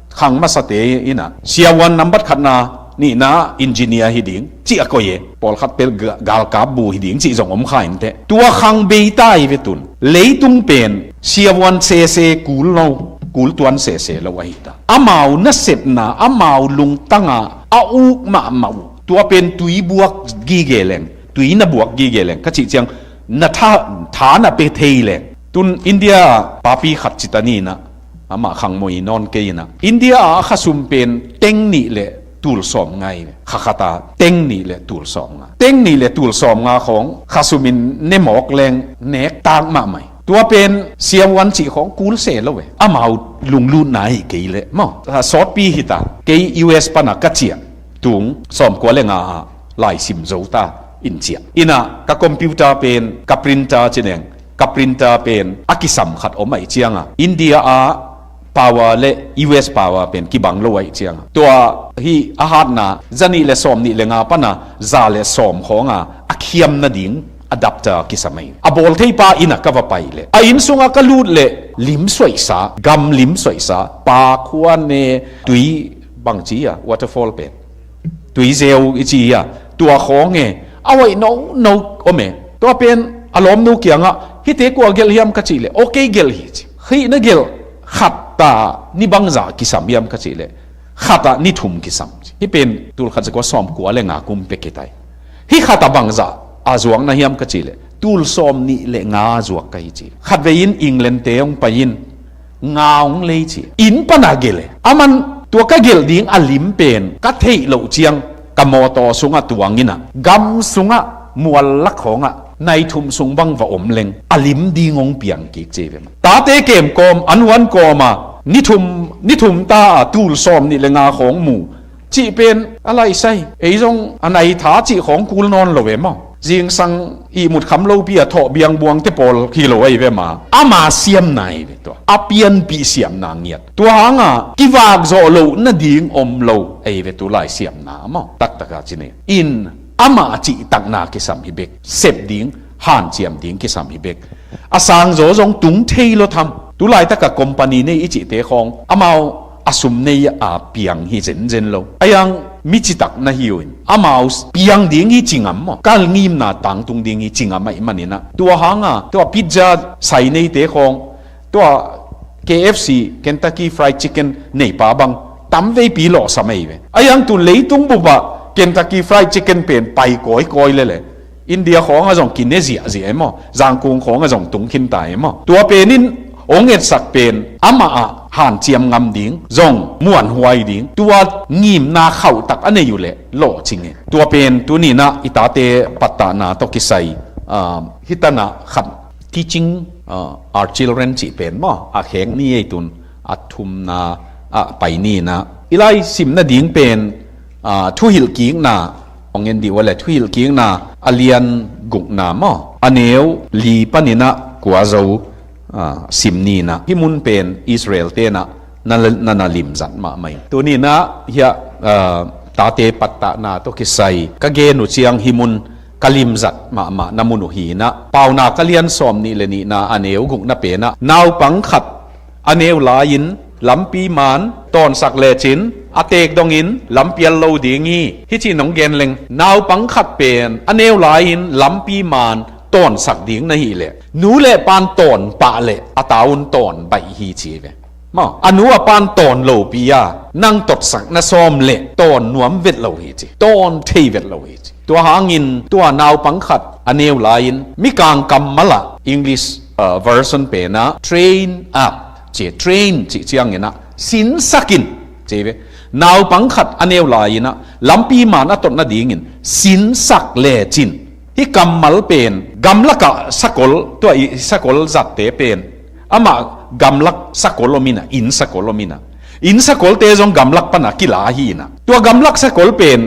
khang masate inah siavuan nambat khatna, nihna engineer hi ding cih a koih e. Pawlkhat pel ga-, galkap bu hi ding cih zong om kha inteh. Tua khang beita i ve tun. Leitung pen siavuan sese kul lo, kul tuan sese lo ahi ta. Amau nasepna, amau lungtanga a uk mahmah uh. Tua pen tui buak gige leng, tui na buak gige leng ka cih ciang na tha, tha na pe thei leng. Tun India papi khat cita ninah, amah khangmoi nawn kei inah, India a khasum pen teng nih le tul sawm ngai ve. Kha khata teng nih le tul sawm nga. Teng nih le tul sawm nga khawng khasumin ne mawk leng nek tak mahmai. Tua pen siavuan cih khawng kul se lo ve. Amau lunglutna hi kei le maw. A, sawtpi hita. Kei U S pana ka ciah tung sawmkua le nga ah laisim zo ta in ciah. Inah ka computer pen, ka printer ci neng, ka printer pen a kisam khat om aih cianga India a power le U S power pen kibang lo aih cianga tua hi a hatna zanih le sawm nih le nga pana za le sawm khawnga a khiam nading adapter kisam ahi. A bawl theipa inah ka va pai le a inn sunga ka lut le lim suaihsa, gam lim suaihsa, pa khua ne, tui bangci a waterfall pen, tuizeu i ci a, tua khawng e, a hoih nono om e. Tua pen a lawmnu kiangah hihte kua gelh hiam ka cih leh, okay gelh hi ci. Hih na gelh khat ta ni bangzah kisam hiam ka cih leh, khat ah ni thum kisam ci. Hih pen tul khat zakua sawmkua le nga kum pia kitai. Hih khat ah bangzah a zuak na hiam ka cih leh, tul sawm nih le nga zuak ka hi ci. Khatvei in England te hong pai in nga hong lei ci. Inn pana gelh e. Aman tua ka gelh ding a lim pen ka theih loh ciang ka mawtaw sungah tuang inah gam sungah mual lak khawngah nai thum sung bang va om leng a lim ding hong piang kik ci ve. Tate kem kawm, an huan kawma ni thum, ni thum ta a tul sawm nih le nga khawng mu cih pen a laisai. Ei zong a nai tha cih khawng kul nawn lo ve maw. Zingsang ihmut kham lopi a thawh biangbuangte pawl hi lo ahi ve ma. Ama siamna ahi ve tua. A pianpih siamna ngiat. Tua hanga kivak zawh loh nading om lo ahi ve tu lai siamna maw. Taktaka ci ne. In amah cihtakna kisam hi bek. Sep ding, hanciam ding kisam hi bek. A sangzaw zong tung thei lo tham. Tu laitaka company nei i cihte khawng amau a sum nei a piang hi zenzen lo. A yang mi citak na hi uh in amau piang ding hi ci ngam maw? Kal ngimna tangtung ding hi ci ngam ahih maninah tua hanga tua pizza sai neite khawng, tua K F C, Kentucky Fried Chicken neipa bang tamveipi lawhsam ahi ve. A yang tun leitung bupah Kentucky Fried Chicken pen pai kawikawi lele. India khawngah zong kine ziahziah e maw? Zangkung khawngah zong tung khinta e maw? Tua penin hong etsak pen amah ah hanciam ngam ding, zong muanhuai ding, tua ngimna khauhtak a nei uh leh lawhcing e. Tua pen tuninah i tate pattahna tawh kisai, ah, hitanah khat teaching, ah, our children cih pen maw? A khek ni ei tun a thumna ah pai ninah i lai sim nading pen, ah, thuhilhkikna, hong en dih uh a le thuhilhkikna a lian gukna maw? A neu li paninah kua zo, ah, sim ninah. Hih mun pen Israel tenah na, na, na limzat mahmah in. Tuninah hiah, ah, tate pattahna tawh kisai ka gen uh ciang hih mun ka limzat mahmah na mun uh hinah. Paunak a lian sawm nih le nihna a neu gukna penah naupang khat a neu lai-in lampi man tawnsak lecin a teek dongin lampial lo ding hi. Hih ci nong gen leng naupang khat pen a neu lai-in lampi man tawnsak ding na hih leh nu le pan tawn pah leh a taun tawn baih hi ci ve. Maw, a nu a pan tawn lopi a nang totsak na sawm leh tawn nuam vet lo hi ci. Tawn thei vet lo hi ci. Tua hangin tua naupang khat a neu lai-in mikang kammal ah English, uh, version penah train up ci, train cih cianginah sinsakin ci ve. Naupang khat a neu lai-inah lampi man a tot nadingin sinsak lecin. Hih kammal pen gamlakah sakol, tua i sakol zatte pen amah gamlak sakol om inah, inn sakol om inah, inn sakolte zong gamlak pana kila hi inah. Tua gamlak sakol pen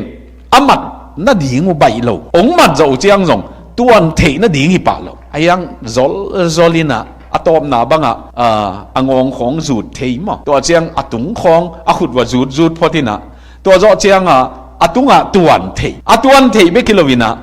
a mat nading uh baih lo. Hong mat zawh uh ciang zong tuan theih nading hi pah lo. A yang zolzol inah a tawpna bangah, ah, a ngawng khawng zut thei maw. Tua ciang a tung khawng a khut uah zut zut phot inah, tua zawh ciangah a tungah tuan thei. A tuan thei bek hi lo inah,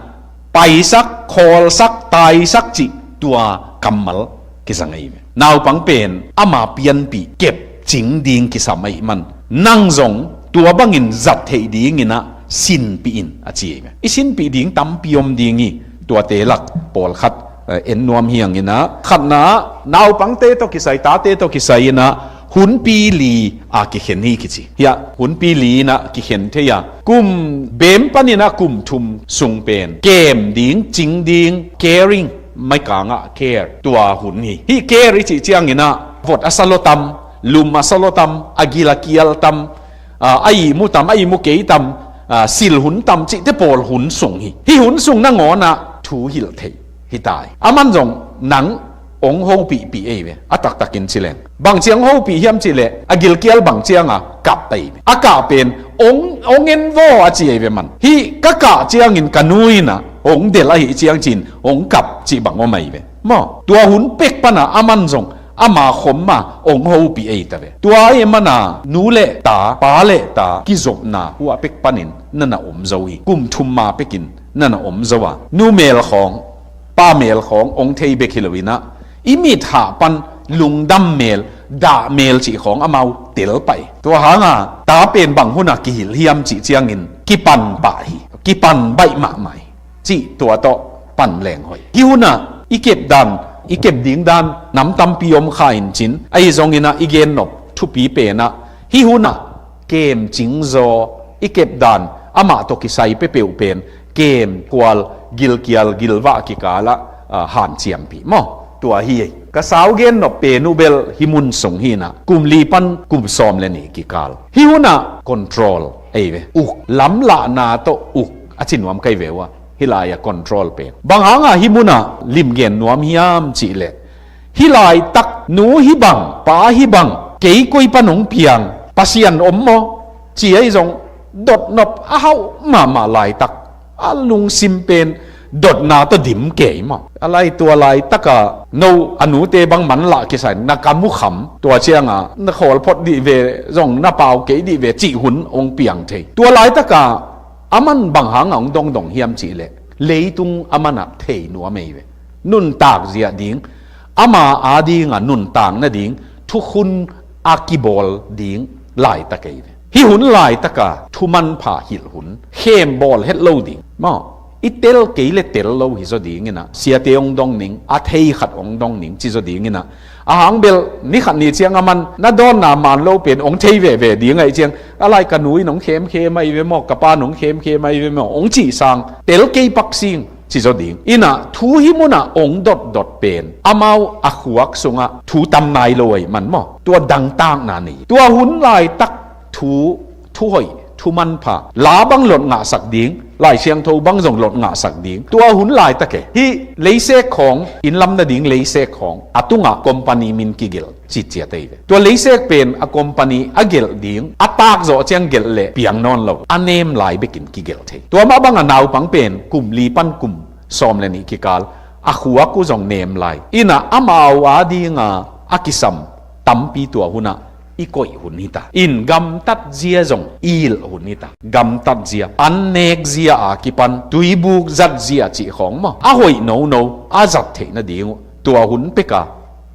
paisak, khawlsak, taisak cih tua kammal kizang ahi ve. Naupang pen ama pianpih kep cing ding kisam ahih man, nang zong tua bangin zat theih dinginah sinpih in a ci ahi ve. I sinpih ding tampi om ding hi. Tuate lak pawlkhat, eh, en nuam hi ang inah, khatna ah naupangte tawh kisai, tate tawh kisai inah hunpi li a kikhen hi kici. Hiah hunpi li inah kikhen thei a, kum bem paninah kum thum sung pen kem ding, cing ding, caring, maikangah care, tua hun hi. Hih care i cih cianginah vot a sa lua tam, lum a sa lua tam, a gil a kial tam, ah, a ihmu tam, a ihmu kei tam, ah, sil hun tam cihte pawl hun sung hi. Hih hun sung nangawnah thu hilh theih hi ta hi. Aman zong nang ong hopihpih ei ve, a taktakin ci leng. Bang ciang hopih hiam cihleh, a gilkial bang cianga kap ei ve. A kah pen ong, ong en vaw a ci ei ve man. Hih ka kah ciangin ka nu inah ong delh ahih ciang cin ong kap cih bang om ei ve maw. Tua hun pek pana aman zong ama khom a ong hopih ei ta ve. Tua ahih mana nu le ta, pa le ta kizopna hua pek panin nana om zo hi. Kum thum ma pekin nana om zo a, nu mel khawng, pa mel khawng ong thei bek hi lo inah, i mit hah pan lungdam mel, dah mel cih khawng amau tel pah hi. Tua hanga ta pen bang hunah kihilh hiam cih ciangin kipan pah hi. Kipan baih mahmah hi. Cih tua tawh pan leng hoih. Hih hunah i kep dan, i kep ding dan nam tampi om kha in cin, ahi zonginah i gennop thupi penah hih hunah kem cingzaw, i kep dan amah tawh kisai peuhpeuh pen kem, khual, gilkial, gilvah kikalah, ah, hanciampih maw. Tua hi ei. Ka sau gennop pen uh bel hih mun sung hinah kum li pan kum sawm le nih kikal. Hih hunah control ei ve, uk, lamlahna tawh uk a ci nuam kai ve uh a, hih lai-a control pen. Bang hangah hih munah limgen nuam hiam cihleh, hih laitak nu hih bang, pa hih bang, kei koi pan ong piang, Pasian om maw, ci ahi zong dotnop a hauh mahmah laitak, a lungsim pen dotna tawh dim kei maw. A lai tua laitaka no a nute bang manlah kisai na kam uh kham, tua cianga na khawl phot dih ve, zong na pau kei dih ve cih hun ong piang thei. Tua laitaka aman bang hanga ong dongdong hiam cihleh, leitung amanah thei nuam ei ve. Nuntak ziah ding, ama adinga nuntak nading thukhun a kibawl ding laitak ei ve. Hih hun laitaka thumanpha hilh hun, khem bawl het lo ding maw. I tel kei le tel lo hi zaw dinginah, siate ong dong ning, a thei khat ong dong ning ci zaw dinginah, a hang bel ni khat ni ciang aman na dawnna man lo pen ong thei veve ding ahi ciang, a lai ka nu in ong khemkhem ahi ve maw, ka pa in ong khemkhem ahi ve maw, ong cih sang tel kei pak sing ci zaw ding. Inah thu hih munah ong dotdot pen amau a khuak sungah thu tam nai lo ahi man maw, tua dangtakna nei. Tua hun laitak thu, thu hoih, thu manpha, la bang lot ngahsak ding, Lai Siangtho bang zong lot ngahsak ding. Tua hun laitak e, hih leisek khawng, innlam nading leisek khawng a tungah company min kigelh citciat ei ve. Tua leisek pen a company a gelh ding, a takzawh ciang gelh leh piang nawn lo, a nem lai bekin kigelh thei. Tua mah banga naupang pen kum li pan kum sawm le nih kikal, a khuak uh zong nem lai. Inah amau adinga a kisam tampi tua hunah i koih hun hita. In gamtat zia zong i hilh hun hita. Gamtat zia, an nek zia a kipan tuibuk zat zia cih khawng maw, a hoih nono a zat theih nading uh tua hun peka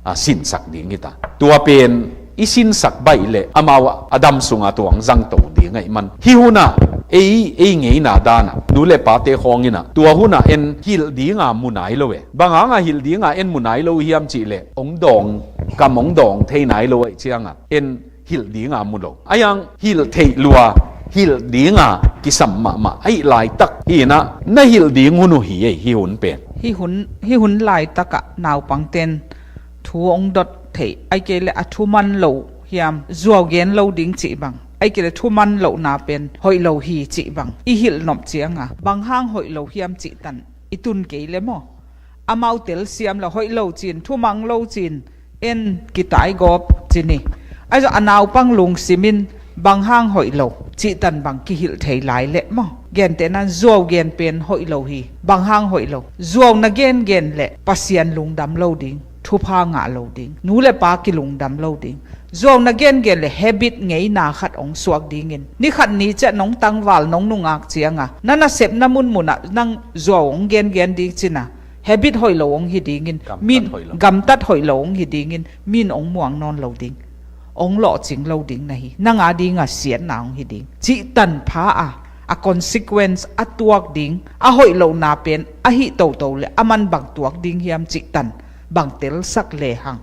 a sinsak ding hita. Tua pen i sinsak baih leh amau a dam sunga tuang zangto ding ahi man. Hih hunah ei, ei ngeina danah nu le pate khawnginah tua hunah en hilh dinga mu nai lo e. Bang hanga hilh dinga en mu nai lo hiam cihleh, ong dawng, kam ong dawng thei nai lo ahi cianga en hilh dinga mu lo. Ahi hang hilh theih lua, hilh dinga kisam mahmah ahi laitak hinah na hilh ding hun uh hi ei, hih hun pen. Hih hun, hih hun laitakah naupangten thu ong dot theih, ahi kei le a thuman lo hiam, zuau gen lo ding cih bang, ahi kei le thuman lohna pen hoih lo hi cih bang i hilh nop cianga bang hang hoih lo hiam cih tan i tun kei le maw. Amau telsiam lo, hoih lo cin, thumang lo cin, en kitaigawp cin hi. Ahi zong a naupang lungsimin bang hang hoih lo cih tan bang kihilh thei lai leh maw. Gentehna zuau gen pen hoih lo hi, bang hang hoih lo. Zuau na gengen leh Pasian lungdam lo ding, thupha ngah lo ding, nu le pa kilungdam lo ding. Zuau na gengen le habit ngeina khat hong suak dingin, ni khat ni ciah nong tangval, nong nungak cianga na nasepna munmunah nang zuau hong gengen ding cina, habit hoih lo hong hi dingin, gamtat min hoih lo. Gamtat hoih lo hong hi dingin, min hong muang nawn lo ding, hong lawhcing lo ding na hi. Nang a dinga siatna hong hi ding. Cihtan pha a, a consequence a tuak ding, a hoih lohna pen a hih toto le a man bang tuak ding hiam cihtan bang telsak lehang,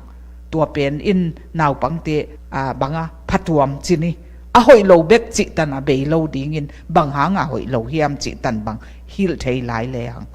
tua pen in naupangte, a, banga phatuam cin hi. A hoih lo bek cihtan a bei lo dingin, bang hanga hoih lo hiam cihtan bang hilh thei lai lehang.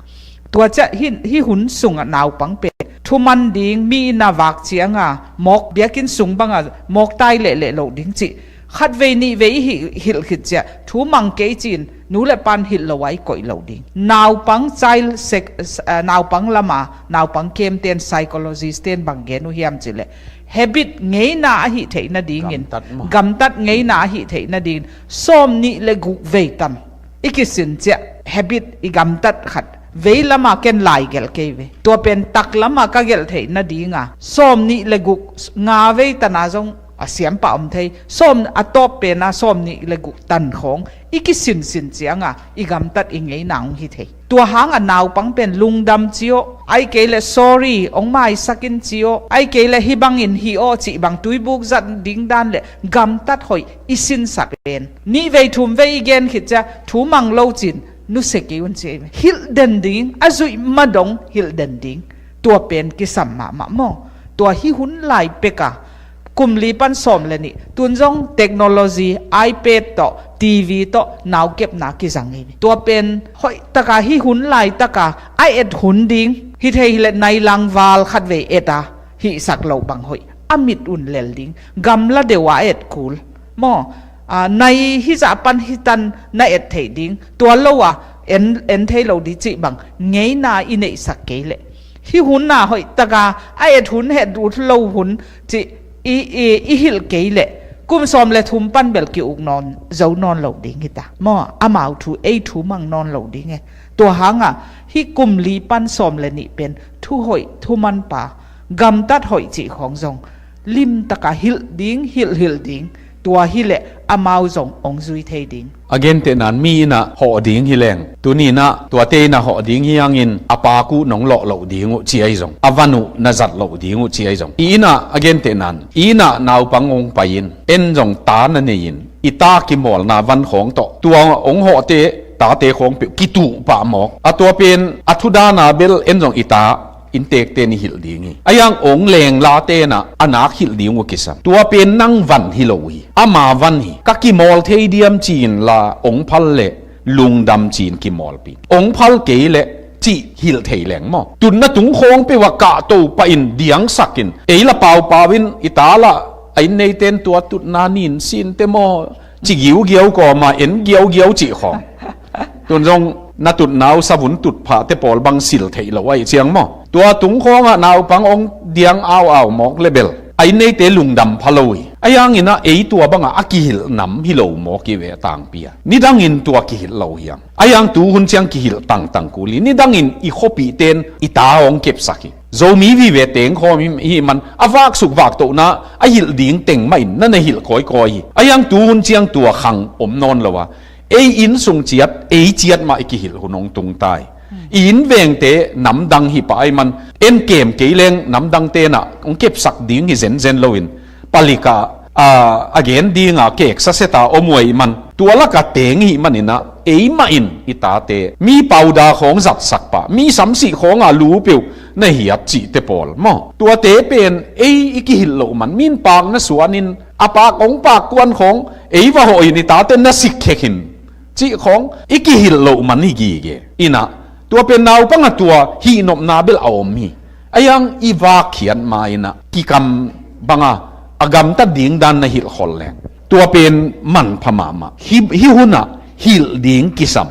Tua ciah hi, hi hun sungah naupang pen thuman ding, mi inn a vak cianga mawk, biakinn sung banga mawk tai lehleh loh ding cih khatvei nihvei i hih, hilh khit ciah thu mang kei cin nu le pan hilh lo a i koih lo ding. Naupang child sex, ah, naupang lama naupang kemten, psychologist ten bang gen uh hiam cileh, habit ngeina a hih theih nadingin, gamtat maw? Gamtat ngeina a hih theih nadingin sawm nih le guk vei tam i kisin ciah habit i gamtat khat vei lama ken lai gelh kei ve. Tua pen tak lama ka gelh theih nadinga sawm nih le guk, nga vei tana zong a siampah om thei. Sawm a tawp pena sawm nih le guk tan khawng i kisinsin cianga i gamtat i ngeina hong hi thei. Tua hanga naupang pen lungdam ciawh, ai kei le sorry hong maisakin ciawh, ai kei le hih bangin hi aw cih bang tuibuk zat ding dan le gamtat hoih i sinsak pen nihvei thumvei i gen khit ciah thu mang lo cin nusia kei un ci ei. Hilh den ding, a zuih madong hilh den ding. Tua pen kisam mahmah maw? Tua hi hun lai peka kum li pan sawm le nih tun zong technology, iPad tawh, TV tawh naukepna kizang ei. Tua pen hoihtaka hi hun laitaka a et hun ding hi thei hileh nai langval khatvei et a hihsak loh bang hoih a mit un lel ding. Gamla deuh a et kul maw? A, nai hizah pan hitan na et theih ding, tua lo a en, en thei lo ding cih bang ngeina i neihsak kei leh, hi hun a hoihtaka a et hun, het ut lo hun cih i, i, i hilh kei leh, kum sawm le thum pan bel ki-uk nawn zo nawn lo ding hita maw? Amau thu, ei thu mang nawn lo ding e. Tua hanga hi kum li pan sawm le nih pen thu hoih, thu manpa, gamtat hoih cih khawng zong limtaka hilh ding, hilh hilh ding. Tua hileh amau zong hong zui thei ding. A gentehnan mi innah hawh ding hileng, tuni innah tuate innah hawh ding hi hangin a paak uh nong lawh loh ding uh ci ahi zong, a van uh na zat loh ding uh ci ahi zong, i innah a gentehnan i innah naupang hong pai in, en zong ta na nei in, i ta kimawlna van khawng tawh tua hong hawhte tate khawng peuh kituh pah mawk. A tua pen a thudana bel en zong i ta inntekte nih hilh ding hi. A hiang ong lenglate na a nak hilh ding uh kisam. Tua pen nang van hi lo hi. Ama van hi. Ka kimawl thei diam ci-in la ong phal leh lungdam ci-in kimawlpi. Ong phal kei leh cih hilh thei leng maw? Tutna tung khawng peuh ah kahto pah in diangsak in, ei la paupau in i ta lah a inn neite in tua tutna nin sinte maw? Ci giugiau kawma en giaugiau cih khawng. Tun zong na tutna uh savun tutphahte pawl bang sil theih lo ahih ciang maw? Tua tung khawngah naupang ong diang au au mawk le bel a inn neite lungdam pha lo hi. A hianginah ei tua bangah a kihilh nam hi lo mawk hi ve a tangpi a. Nidangin tua kihilh lo hiang. A hiang tu hun ciang kihilh tangtang kul hi. Nidangin i khuapihte in i ta hong kepsak hi. Zomi vive teng khawm hi, hi man a vaksuk vaktohna a hilh ding teng mahin na na hilh kawikawi hi. A hiang tu hun ciang tua khang om nawn lo a, ei inn sung ciat, ei ciat mah i kihilh hun hong tung ta hi. I inn vengte namdang hi pah ahi man, en kem kei leng namdangte nah hong kepsak ding hi zenzen loin, palik ah, a, a gen dinga keksa seta om uh ahi man, tua laka teng ihih maninah ei mah in i tate mi pauda khawng zatsak pah, mi samsih khawnga lu peuh na hiat cihte pawl maw? Tuate pen ei i kihilh loh man, min paak na suanin a paak hong paak kuan khawng ei va hawh in i tate na sikkhek in cih khawng i kihilh loh man hi gige. Innah tua pen naupang a tua hihnopna bel a om hi. A hiang i vakkhiat ma innah kikam banga a gamtat ding dan na hilh khol leng, tua pen manpha mahmah. Hi, hi hunah hilh ding kisam.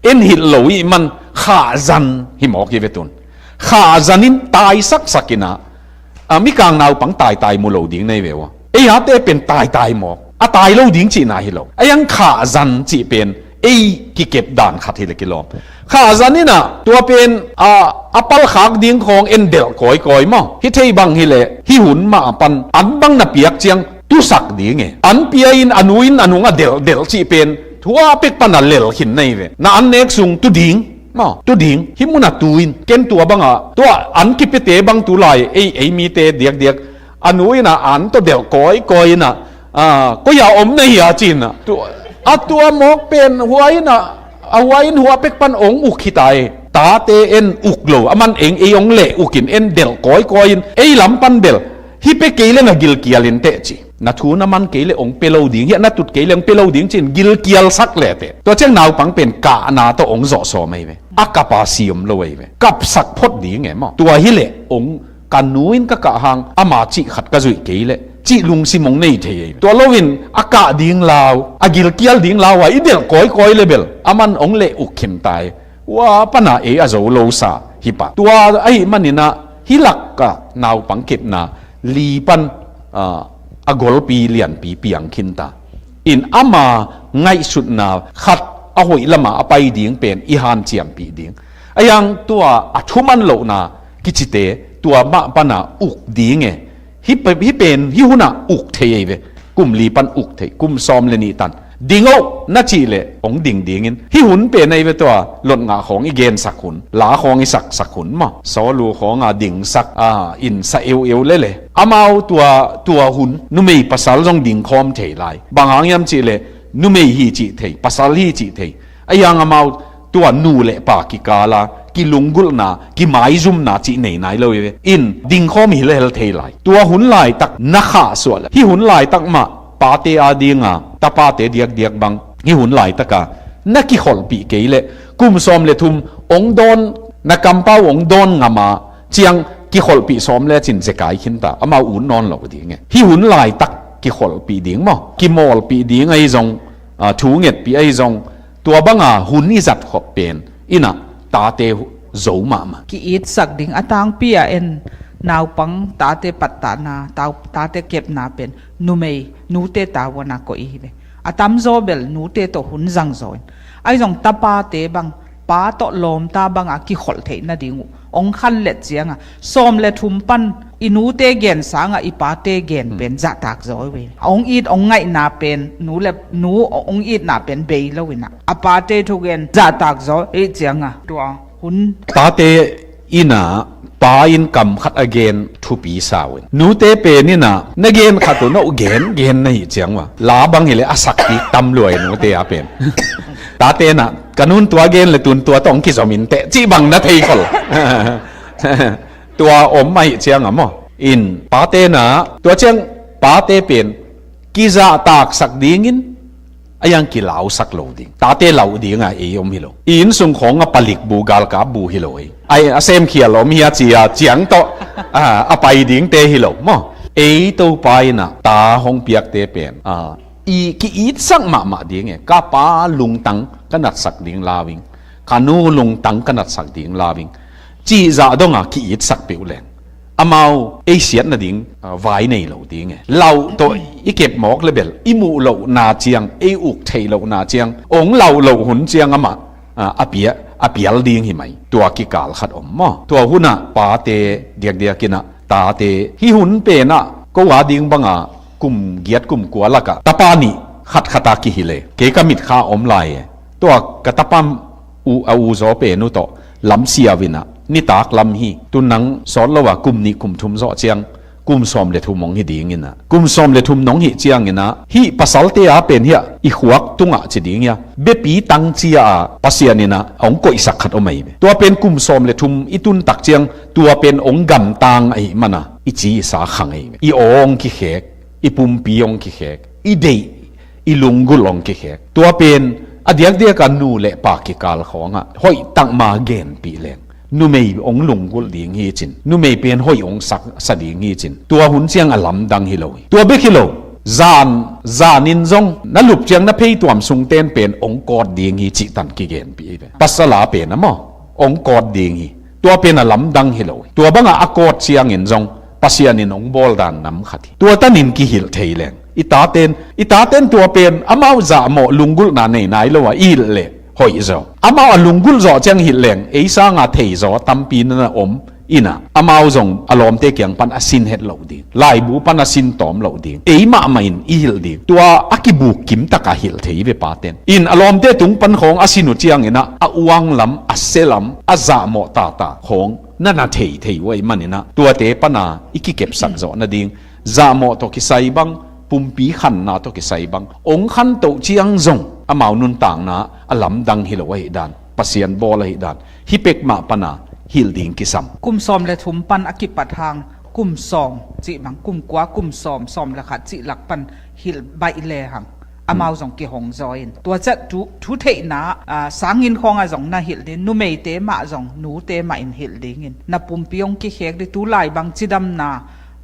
En hilh lo ih man khahzan hi mawk hi ve tun. Khahzan in taisaksak innah, a, mikang naupang taitai mu lo ding nei ve uh a. Ei hate pen taitai mawk. A tai lo ding cihna hi lo. A hiang khahzan cih pen ei kikep dan khat hi le kilawm. Kha zan inah tua pen a, a palkhak ding khawng en delh kawikawi maw? Hi thei bang hileh hih hun mah pan an bang na piak ciang tusak ding e. An pia in a nu in a nung a delh delh cih pen thu a pek pan a lel khin na hi ve. Na an nek sung tu ding maw? Tu ding. Hih mun a tu in ken tua bangah tua an kipiate bang tu lai ei, ei mite diakdiak a nu inah an tawh delh kawikawi inah, a, koi a om na hi a ci inah. Tu, a tua mawk pen hua inah, a hua in hua pek pan ong uk hi ta e. Tate en uk lo, a man eng ei ong leh uk in en delh kawikawi in ei lam pan bel. Hi pe kei leng a gilkial in teh ci. Na thu na man kei leh ong pe lo ding, hiah na tut kei leh ong pe lo ding ci in gilkial sak leh teh. Tua ciang naupang pen kahna tawh ong zawh sawm ahi ve. A kap a si om lo ahi ve. Kapsak phot ding e maw? Tua hileh ong ka nu in ka kah hang ama cih khat ka zuih kei leh cih lungsim ong nei thei ahi. Tua loin a kah ding lau, a gilkial ding lau a i delh kawikawi le bel a man ong leh uk khin ta hi. Ua pana ei a zo lo sa hi pah. Tua ahih maninah hih lak ah naupang kepna li pan, a, a golpi lianpi piang khin ta. In ama ngaihsutna khat a hoih lamah a pai ding pen i hanciampih ding. A yang tua a thuman lohna kicite tua mah pana uk ding e. Hih pe-, hih pen hih hunah uk thei ei ve. Kum li pan uk thei, kum sawm le nih tan. Ding oh na cih leh ong ding dingin. Hih hun pen ei ve tua lotngah khawng i gensak hun, la khawng i saksak hun maw? Sawlu khawng a dingsak, a, in sa eueu lele. Amau tua, tua hun numei pasal zong dingkhawm thei lai. Bang hang hiam cih leh numei hi cih thei, pasal hi cih thei. A yang amau tua nu le pa kikala kilunggulhna, kimaizumna cih nei nai lo hi ve. In dingkhawm hi lehel thei lai. Tua hun laitak na khahsuah le hih hun laitak mah pate a dinga tapate diakdiak bang hih hun laitaka na kikholhpih kei leh kum sawm le thum ong dawn, na kampau ong dawn ngama ciang kikholhpih sawm le cin zekai khinta amau ut nawn lo ding e. Hih hun laitak kikholhpih ding maw, kimawlpih ding ahi zong, a, thu ngetpih ahi zong, tua banga hun i zat khop pen inah tate zo mahmah. Ki-itsak ding a tangpi a en naupang tate pattahna, tau-, tate kepna pen numei nute tavuana koih hi ve. A tamzaw bel nute tawh hun zangzaw in ahi zong tapate bang pa tawh lawmta banga kikholh theih nading uh ong khanlet cianga sawm le thum pan i nute gen sanga i pate gen pen zahtak zaw ve. Ong it ong ngaihna pen nu le nu ong itna pen bei lo inah a pate thugen zahtak zaw ei cianga tua hun. Tate inah pa in kam khat a gen thupi sau in nute pen inah na gen khat uh na uh gen gen na hi ciang uh a la bang hileh a sakpi tam lua i nute a pen. Tate inah ka nun tua gen le tun tua tawh ong kizom in teh cih bang na thei khol. Tua om ahi cianga maw? In pate inah tua ciang pate pen kizahtaksak dingin a yang kilausak lo ding. Tate lau dinga ei om hi lo. I innsung khawng a palik bu galkap bu hi lo ei. Ai, a semkhial om hi a cia ciang tawh, a, a pai dingte hi lo maw? Ei Topa inah ta hong piakte pen, a, i ki-itsak mahmah ding e. Ka pa lungtang ka natsak ding lau ing. Ka nu lungtang ka natsak ding lau ing. Cih zah donga ki-itsak peuh leng amau ei siat nading, a, vai nei lo ding e. Lau tawh i kep mawk le bel i muh lohna ciang, ei uk theih lohna ciang, ong lau loh hun ciang amah, a, a pia, a pial ding hi mai. Tua kikal khat om maw? Tua hunah pate diakdiak inah tate hih hun penah ko a ding banga kum giat kum kua lakah tapa nih khatkhat a kihilh e. Kei ka mitkha om lai e. Tua ka tapa uh, a uzaw pen uh tawh lamsiau inah nitak lam hi. Tun nang sawt lo a kum nih kum thum zawh ciang kum sawm le thum hong hi ding inah kum sawm le thum nong hih ciang inah hih pasalte a pen hiah i khuak tungah ci ding hiah biapi tang cia a Pasian inah hong koihsak khat om ahi ve. Tua pen kum sawm le thum i tuntak ciang tua pen hong gamtang ahih mana i ci i sa khang ahi ve. I aw hong kikhek, i pumpi hong kikhek, i deih, i lunggulh hong kikhek. Tua pen a diakdiaka nu le pa kikal khawngah hoih takma genpih leng numei hong lunggulh ding hi cin, numei pen hoih hong sak sa ding hi cin. Tua hun ciang a lamdang hi lo hi. Tua bek hi lo, zan, zan in zong na lup ciang na pheituam sungten pen hong kawt ding hi cih tan kigenpih hi ve. Pasal a pen a maw, hong kawt ding hi. Tua pen a lamdang hi lo hi. Tua bangah a kawt ciangin zong Pasian in hong bawldan nam khat hi. Tua tanin kihilh thei leng i taten, i taten tua pen amau zahmawh lunggulhna nei nai lo a i hilh leh hoih zaw. Amau a lunggulh zawh ciang hilh leng, ei sanga thei zaw tampi na na om inah, amau zong a lawmte kiang pan a sin het loh ding, laibu pan a sin tawm loh ding, ei mahmah in i hilh ding. Tua a kibuk kimtak a hilh thei ve paten. In a lawmte tung pan khawng a sin uh cianginah a uang lam, a sia lam, a zahmawh tata khawng na na thei thei uh ahih maninah, tuate pana i kikepsak zawh nading, zahmawh tawh kisai bang, pumpi khanna tawh kisai bang, ong khantoh ciang zong amau nuntakna a lamdang hi lo ahih dan, Pasian bawl ahih dan, hih pek mah pana hilh ding kisam. Kum sawm le thum pan a kipat hang, kum sawm cih bang, kum kua, kum sawm, sawm le khat cih lak pan hilh baih le hang, amau zong kihong zaw in. Tua ciah thu, thu theihna, aa, sangin khawngah zong na hilh ding, numeite mah zong, nute mah in hilh dingin. Na pumpi hong kikhek ding, tulai bang cidamna,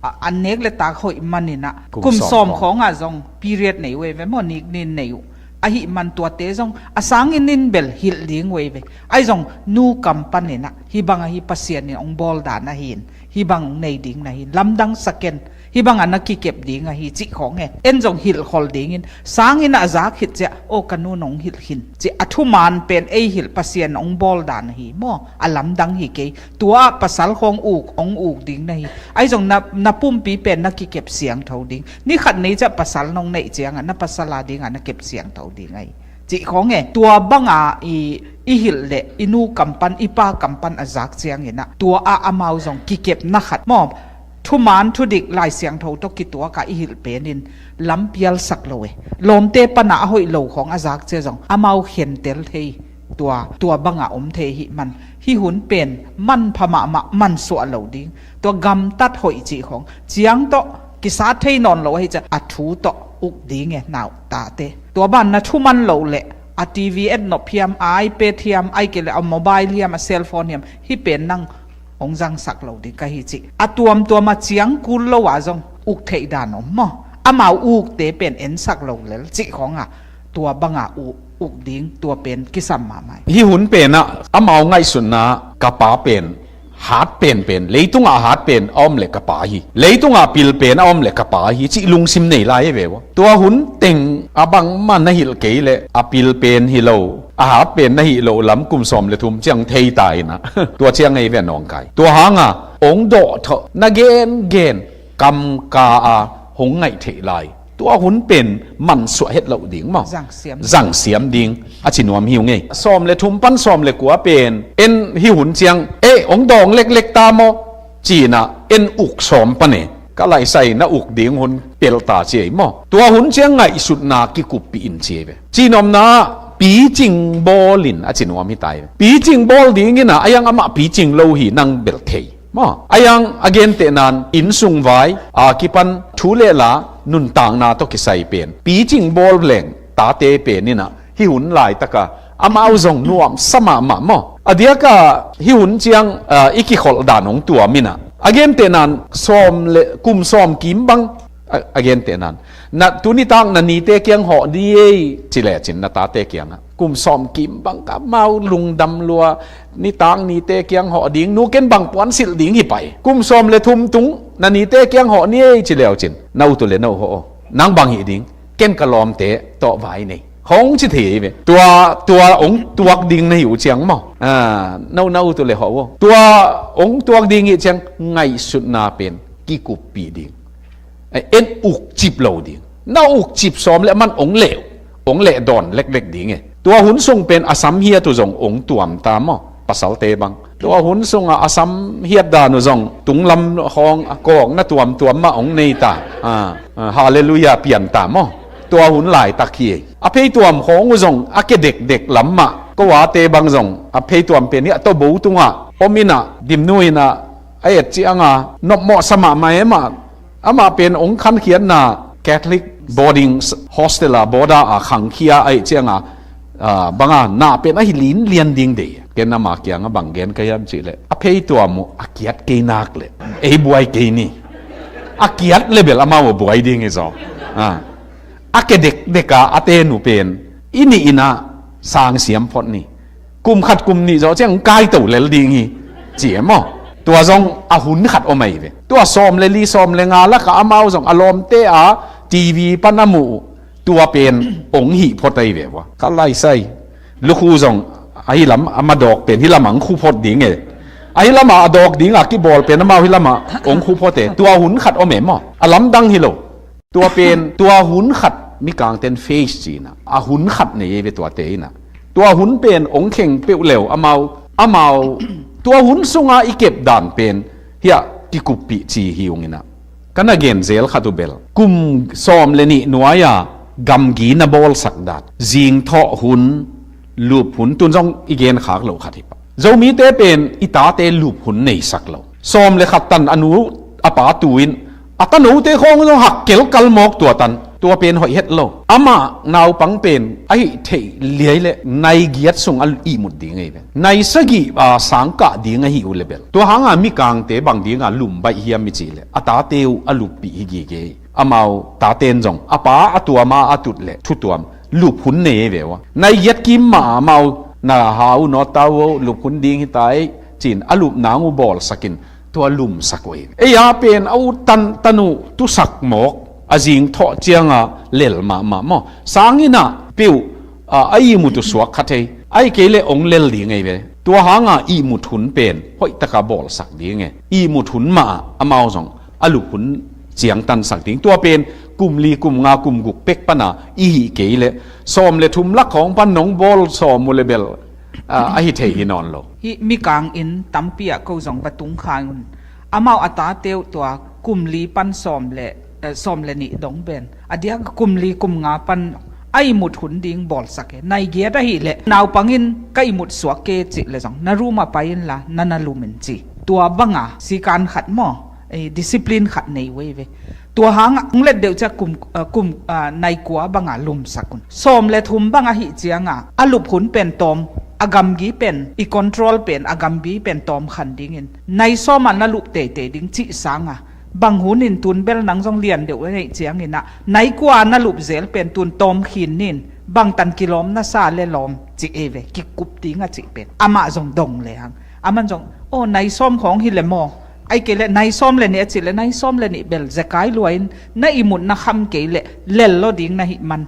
a, an nek le tak hoih maninah. Kum sawm khawngah zong period nei uh ei ve maw, niknin nei uh. Ahih man tuate zong a sangin in bel hilh ding uh ei ve. Ahi zong nu kam paninah, hih bang ahi Pasian in hong bawl dan ahi in, hih bang hong nei ding na hi in, lamdang sa ken, hih bangah na kikep ding ahi cih khawng e. En zong hilhkhol dingin, sangin a zak khit ciah, aw ka nu nong hilh khin cih a thuman pen ei hilh Pasian hong bawl dan ahi maw, a lamdang hi kei. Tua ah pasal khawng uk, ong uk ding na hi. Ahi zong na, na pumpi pen na kikep siangtho ding. Ni khat ni ciah pasal nong neih ciangah na pasal a dingah na kep siangtho ding ahi. Cih khawng e, tua banga i, i hilh le, i nu kam pan, i pa kam pan a zak cianginah, tua ah amau zong kikepna khat maw, thuman thudik Lai Siangtho tawh kituaka i hilh penin lampialsak lo e. Lawmte pana a hoih lo khawng a zak cia zong amau khentel thei. Tua, tua banga om thei hih man, hih hun pen manpha mahmah, mansuah lo ding. Tua gamtat hoih cih khawng ciang tawh kisat thei nawn lo ahi ciah a thu tawh uk ding e, nau tate. Tua ban na thuman lo le a TV et nop hiam, a iPad hiam, ahi kei le a mobile hiam, a cellphone hiam, hih pen nang hong zangsak lo ding ka hi cih a tuamtuam a ciang kul lo a zong uk theih dan om maw? Amau ukte pen ensak lo lel cih khawngah tua banga uk, uk ding, tua pen kisam mahmah hi. Hih hun penah amau ngaihsutna ka pa pen hat penpen, leitungah hat pen a om le ka pa hi, leitungah pil pen a om le ka pa hi cih lungsim nei lai hi ve ua. Tua hun teng a bangmah na hilh kei le a pil pen hi lo, a hat pen na hih loh lam kum sawm le thum ciang thei ta inah tua ciang ei ve nawngkai. Tua hanga ong dawh thawh na gengen kamka a hong ngaih theih lai. Tua hun pen mansuah het loh ding maw? Zangsiam. Zangsiam ding a ci nuam hi uh ngei. Sawm le thum pan sawm le kua pen en hih hun ciang, eh, ong dawng leklek ta maw? Cinah en uk sawm pan e. Ka laisai na uk ding hun pelta ci ei maw? Tua hun ciang ngaihsutna kikuppih in ci ei ve. Cinawmna ah picing bawl in a ci nuam hi ta ei ve. Picing bawl dinginah a yang amah picing lo hi nang bel thei. Maw, a yang a gentehnan innsung vai a kipan thu le la nuntakna tawh kisai pen picing bawl leng tate pen inah hih hun laitaka amau zong nuamsa mahmah maw? A diaka hih hun ciang, ah, i kikholh dan hong tuam inah a gentehnan sawm le kum sawm kim bang, a, a gentehnan na tunitak na nite kiang hawh ni ei ci lecin na tate kiangah kum sawm kim bang ka mau lungdam lua, nitak nite kiang hawh ding, nu ken bang puan silh ding hi pai. Kum sawm le thum tung na nite kiang hawh ni ei ci leucin na ut uh le na uh hawh aw. Nang bang hih ding, ken ka lawmte tawh vai nei. Hong ci thei ei ve. Tua, tua ong tuak ding na hi uh ciang maw? Ah, na uh, na ut uh le hawh aw. Tua ong tuak ding hih ciang ngaihsutna pen kikuppih ding. Eh, en ukcip lo ding. Na ukcip sawm le man ong leh, ong leh dawn leklek ding e. Tua hun sung pen a sam hiat uh zong ong tuam ta maw? Pasalte bang. Tua hun sungah a sam hiat dan uh zong tunglam hawng a kawkna tuamtuam mah ong nei ta. Ah, ah, Halleluiah pian ta maw? Tua hun laitak hi. A pheituam khawng uh zong a ke dekdek lam mah. Ko ate bang zong a pheituam pen hi a tawbo tungah om inah dimnu inah a et cianga nopmawh sa mahmah e mah. Amah pen ong khankhiatna Catholic boarding s-, hostel a boarder a khangkhia ahih cianga, ah, banga na pen ahi linlian ding dei. Ken ama kianga bang gen ka hiam cihleh a pheituam uh a kiat kei nak le ei buai kei ni. A kiat le bel amau a buai ding hi zaw. Ah. A ke dekdeka a ten uh pen i nih inah sang siam phot ni. Kum khat kum nih zawh ciang kaito lel ding hi ci e maw? Tua zong a hun khat om ahi ve. Tua sawm le li sawm le nga lakah amau zong a lawmte a TV pan a muh uh tua pen ong hih phot ahi ve ua. Ka laisai Lukhu zong ahi lam a madawk pen hi lamah ang khuphot ding e. Ahi lamah a dawk dinga kibawl pen amau hi lamah ong khuphot e. Tua hun khat om e maw? A lamdang hi lo. Tua pen, tua hun khat Mikangten phase cinah a hun khat nei e ve tuate inah. Tua hun pen ong kheng peuh leu amau, amau tua hun sunga i kep dan pen hiah kikuppih ci hi ung inah. Ka na gen zel khat uh bel kum sawm le nih nuai-a gamgi na bawlsak dan, zingthawh hun, lup hun, tun zong i gen khak loh khat hi pah. Zomite pen i tate lup hun neisak lo. Sawm le khat tan a nu a pa tu in a tanote khawng zong hak kelkal mawk tua tan. Tua pen hoih het lo. Amah naupang pen ahi theih liai le nai giat sung a ihmut ding ahi ve. Nai sagih a sangkah ding ahi uh le bel. Tua hanga Mikangte bang dinga lum baih hiam i cih le a tate uh a luppih hi gige. Amau taten zong a pa a tuama a tut le thutuam lup hun nei ve ua. Nai giat kim mah amau na ha uh nawt ta uh, lup hun ding hi ta ei cin a lup nang uh bawlsakin tua lumsak uh ei. Ei a pen a u tan tanu tusak mawk a zingthawh cianga lel mahmah maw? Sanginah piuh a, a ihmut uh suak kha thei. Ahi kei le ong lel ding ei ve. Tua hanga ihmut hun pen hoihtaka bawlsak ding e. Ihmut hun mah amau zong a lup hun ciangtansak ding. Tua pen kum li, kum nga, kum guk pek pana i hih kei le sawm le thum lak khawng pan nong bawl sawm uh le bel a, ahi thei hi nawn lo. Hih Mikang inn tampi ah ko zong va tung khai un. Amau a tate uh tua kum li pan sawm le, eh, sawm le nih dong pen a diak kum li kum nga pan a ihmut hun ding bawlsak e. Nai giat ahih le naupang in ka ihmut suak ke cih le zong na room ah pai inla na na lum in ci. Tua banga sikan khat maw, eh, discipline khat nei uh ei ve. Tua hanga ong let deuh ciah kum, eh, kum, eh, nai kua banga lumsak un. Sawm le thum bang ahih cianga a lup hun pen tawm, a gamgi pen, i control pen a gamgi pen tawm khan dingin nai sawma na lup teitei ding cih sanga bang hunin tun bel nang zong lian deuh a neih cianginah nai kua na lup zel pen tun tawm khin nin bangtan kilawm na sa le lawm cih ei ve, kikup ding a cih pen amah zong dong le hang. Aman zong, aw, nai sawm khawng hi le maw? Ahi kei le nai sawm le nih a cih le nai sawm le nih bel zekai lua in na ihmut na kham kei le lel lo ding na hih man.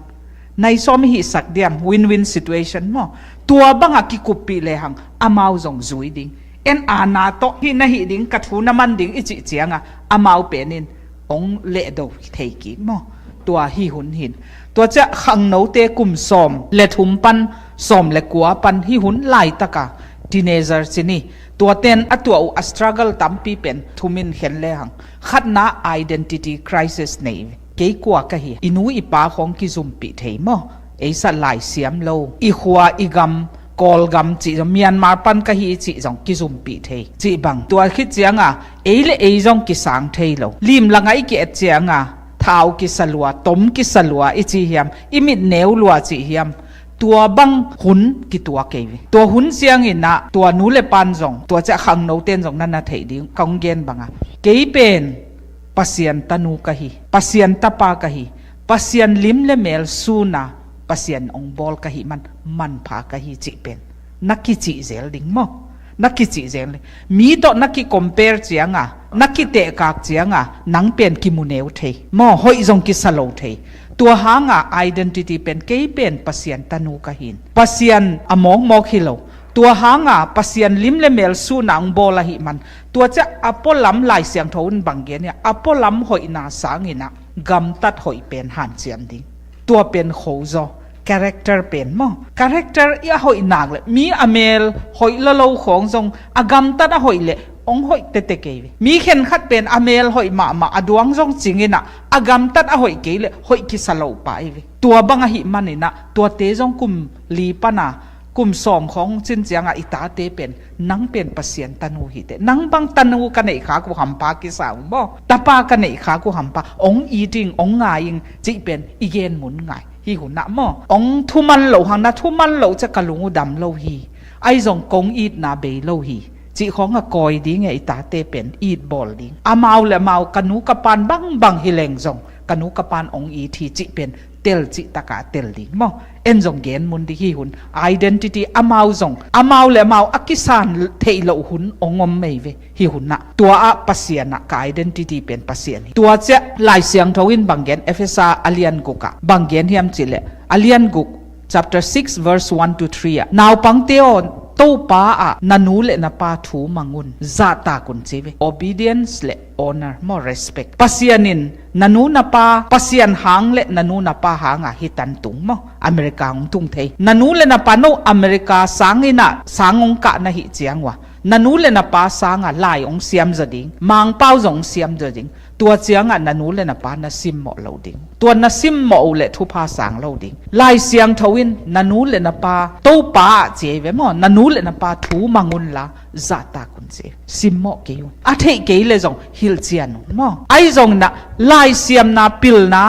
Nai sawm i hihsak diam, win-win situation maw? Tua banga kikuppih le hang amau zong zui ding. En a na tawh hih na hih ding, ka thu na man ding i cih cianga amau penin ong lehdo thei kik maw? Tua hih hun hin. Tua ciah khangnote kum sawm le thum pan sawm le kua pan hih hun laitaka teenager ci ni. Tuaten a tuah uh a struggle tampi pen thumin khen le hang. Khatna identity crisis nei. Kei kua ka hi? I nu i pa khawng kizumpih thei maw? Ei sa lai siam lo. I khua i gam, Kawlgam cih zong, Myanmar pan ka hi cih zong kizumpih thei. Cih bang tua khit cianga ei le ei zong kisang thei lo. Limlanga i ki-et cianga thau kisa lua, tom kisa lua i ci hiam, i mit neu lua cih hiam. Tua bang hun kituak ei ve. Tua hun cianginah tua nu le pan zong, tua ciah khangnoten zong na na theih ding kong gen banga. Kei pen Pasian tanu ka hi, Pasian tapa ka hi, Pasian lim le mel suna Pasian ong bawl ka hi man, manpha ka hi cih pen na kicih zel ding maw? Na kicih zel ding. Mi tawh na ki-compare cianga, na kitehkak cianga nang pen kimu neu thei maw? Hoih zong kisa lo thei. Tua hanga identity pen kei pen Pasian tanu ka hin. Pasian a mawkmawk hi lo. Tua hanga Pasian lim le mel suna ong bawl ahih man. Tua ciah a pualam Lai Siangtho in bang gen hia, a pualam hoihna sanginah gamtat hoih pen hanciam ding. Tua pen khozaw, character pen maw? Character i a hoih nak le mi a mel hoih lolo khawng zong a gamtat a hoih le ong hoih tete kei ve. Mi khenkhat pen a mel hoih mahmah a duang zong cinginah a gamtat a hoih kei le hoih kisa lo pa ei ve. Tua bang ahih maninah tuate zong kum li pana kum sawm khawng cin cianga i tate pen nang pen Pasian tanu hi teh. Nang bang tanu ka neih khak uh hampa kisa uh maw? Tapa ka neih khak uh hampa, ong it ing, ong ngai ing cih pen i gen mun ngai. Hih hunah maw? Ong thuman loh hang, na thuman loh ciah ka lung uh dam lo hi. Ahi zong kong itna bei lo hi. Cih khawng a kawi ding e i tate pen it bawl ding. Amau le amau ka nu ka pan bangbang hi leng zong ka nu ka pan ong it hi cih pen tel cih taka tel ding maw? En zong gen mun ding hih hun. Identity amau zong, amau le amau a kisan theih loh hun ong om mei ve. Hih hunah tua ah Pasian ah ka identity pen Pasian hi. Tua ciah Lai Siangtho in bang gen, Efesa a lian guk ah bang gen hiam cih leh a lian guk Chapter six, verse one to three ah, naupangte aw, Topa ah na nu le na pa thu mang un, zahtak un ci ve. Obedience le honor maw, respect. Pasian in na nu na pa, Pasian hang le na nu na pa hang ah hi tan tung maw, America hong tung thei. Na nu le na pa no America sang inn ah sang hong kah na hih ciang uh ah, na nu le na pa sang ah lai hong siam zaw ding, Mangpau zong hong siam zaw ding. Tua ciang ah na nu le na pa na simmawh lo ding. Tua na simmawh uh leh thupha sang lo ding. Lai Siangtho in na nu le na pa, Topa ah ci ei ve maw, na nu le na pa thu mang un la, zahtak un ci. Simmawh kei un. A theih kei leh zong hilhcian un maw. Ahi zongin ah lai siamna, pilna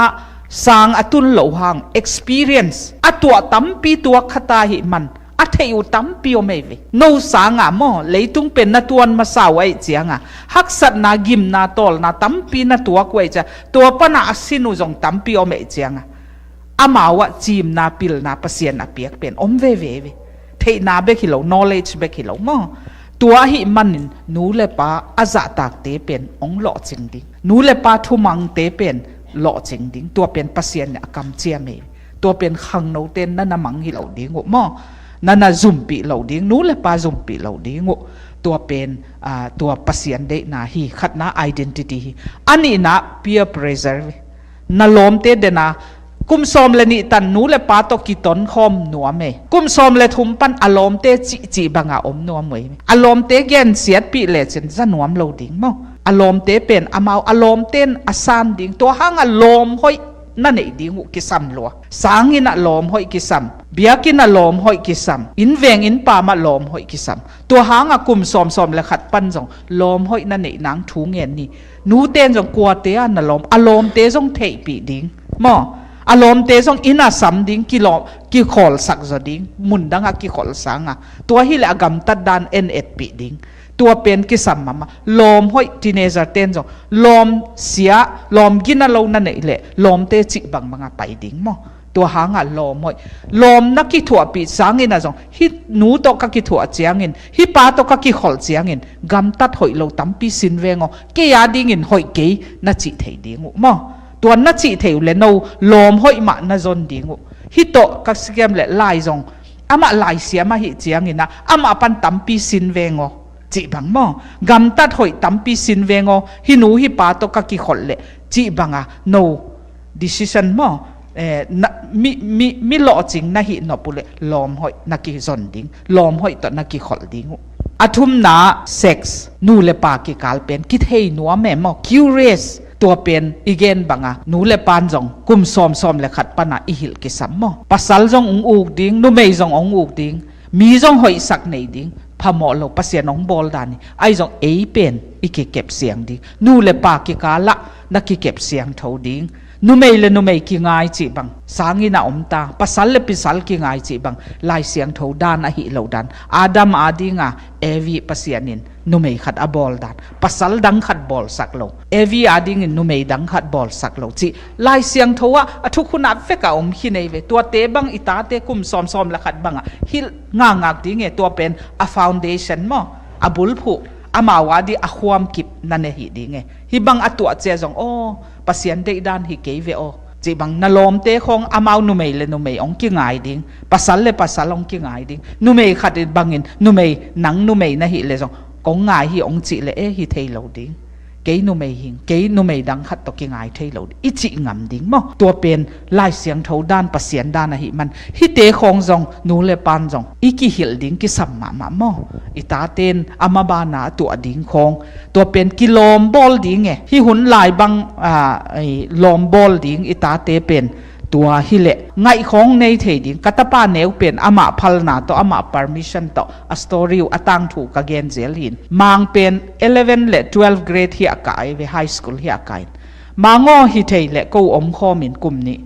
sang a tun loh hang, experience a tuah tampi tuak kha ta ahih man, a theih uh tampi om ei ve. No sang ah maw, leitung pen na tuan masa uh ahih ciang ah, haksatna, gimna, tawlna tampi na tuak uh ahih ciang, tua pan ah a sin uh zong tampi om ei ciang ah, amau ah cimna, pilna Pasian a piak pen om veve ve. Theihna bek hi lo, knowledge bek hi lo maw. Tua ahih manin nu le pa a zahtakte pen hong lawhcing ding, nu le pa thumangte pen lawhcing ding. Tua pen Pasian in a kamciam ei. Tua pen khangnote na na mang hi lo ding uh maw, na na zumpih lo ding, nu le pa zumpih lo ding uh. Tua pen, ah, tua Pasian deihna hi. Khatna, identity hi. A nihna, peer pressure. Na lawmte den a, kum sawm le nih tan nu le pa tawh kiton khawm nuam ei. Kum sawm le thum pan a lawmte cihcih bang a om nuam uh ei. A lawmte gensiatpih lecin za nuam lo ding maw. A lawmte pen amau, a lawmte in a san ding. Tua hang ah lawm hoih na neih ding uh kisam lua. Sang inn ah lawm hoih kisam, biakinn ah lawm hoih kisam, innveng innpaam ah lawm hoih kisam. Tua hang ah kum sawm, sawm le khat pan zong lawm hoih na neih nang thu ngen ni. Nute in zong kuate ah na lawm, a lawmte zong theihpih ding maw. A lawmte zong inn ah sam ding, kilawm, kikholhsak zaw ding, mun dang ah kikholh sang ah. Tua hi leh a gamtat dan en etpih ding. Tua pen kisam mahmah. Lawm hoih, teenager ten zong lawm sia, lawm gina lo na neih leh lawmte cih bangbang a pai ding maw. Tua hang ah lawm hoih, lawm na kithuahpih sang in ah zong, hih nu tawh ka kithuah ciangin, hih pa tawh ka kikholh ciangin gamtat hoih lo tampi sin veng aw, kei a dingin hoih kei na cih thei ding uh maw. Tua na cih thei uh leh no lawm hoih mah na zon ding uh. Hih tawh ka siam leh lai zong, amah lai siam ahih ciangin ah amah pan tampi sin veng aw cih bang maw. Gamtat hoih tampi sin veng aw, hih nu hih pa tawh ka kikholh leh cih bang a no decision maw. Eh, na, mi, mi, mi lawhcing na hih nop uh leh lawm hoih na kizon ding, lawm hoih tawh na kikholh ding uh. A thumna, sex, nu le pa kikal pen kithei nuam e maw, curious. Tua pen i gen bang a nu le pan zong kum sawm, sawm le khat pan a i hilh kisam maw. Pasal zong hong uk ding, numei zong hong uk ding, mi zong hoihsak nei ding, phamawh lo, Pasian hong bawl dan hi. Ahi zong ei pen i kikep siang ding. Nu le pa kikal ah na kikep siangtho ding. Numei le numei kingai cih bang sang in ah om ta, pasal le pasal kingai cih bang Lai Siangtho dan ahih lo dan. Adam a ding a Evi Pasian in numei khat a bawl dan, pasal dang khat bawlsak lo, Evi a dingin numei dang khat bawlsak lo cih Lai Siangtho ah a thukhun ah vek a om khin ei ve. Tuate bang i tate kum sawm, sawm le khat bang ah hilh ngakngak ding e. Tua pen a foundation maw, a bulphuh, amau a ding a khuamkip na ne hi ding e. Hih bang a tuah ciang zong, aw, Pasian deih dan hi kei ve aw cih bang, na lawmte khawng amau numei le numei hong kingai ding, pasal le pasal hong kingai ding. Numei khat in bangin, numei, nang numei na hih leh zong, kong ngai hi hong cih leh, e, hi thei lo ding. Kei numei hing, kei numei dang khat tawh kingai thei lo ding, i cih ngam ding maw. Tua pen Lai Siangtho dan, Pasian dan ahih man, hihte khawng zong nu le pan zong i kihilh ding kisam mahmah maw. I taten a maban a a tuah ding khawng, tua pen kilawm bawl ding e. Hih hun lai bang, a, i lawm bawl ding i tate pen tua hi leh ngaih khawng nei thei ding. Ka tapa neu pen amah phalna tawh, amah permission tawh a story uh, a tangthu ka gen zel hi in. Mang pen eleven le twelve grade hi a kah ei ve, high school hi a kah in. Mang aw, hi thei leh ko omkhawm in kum nih.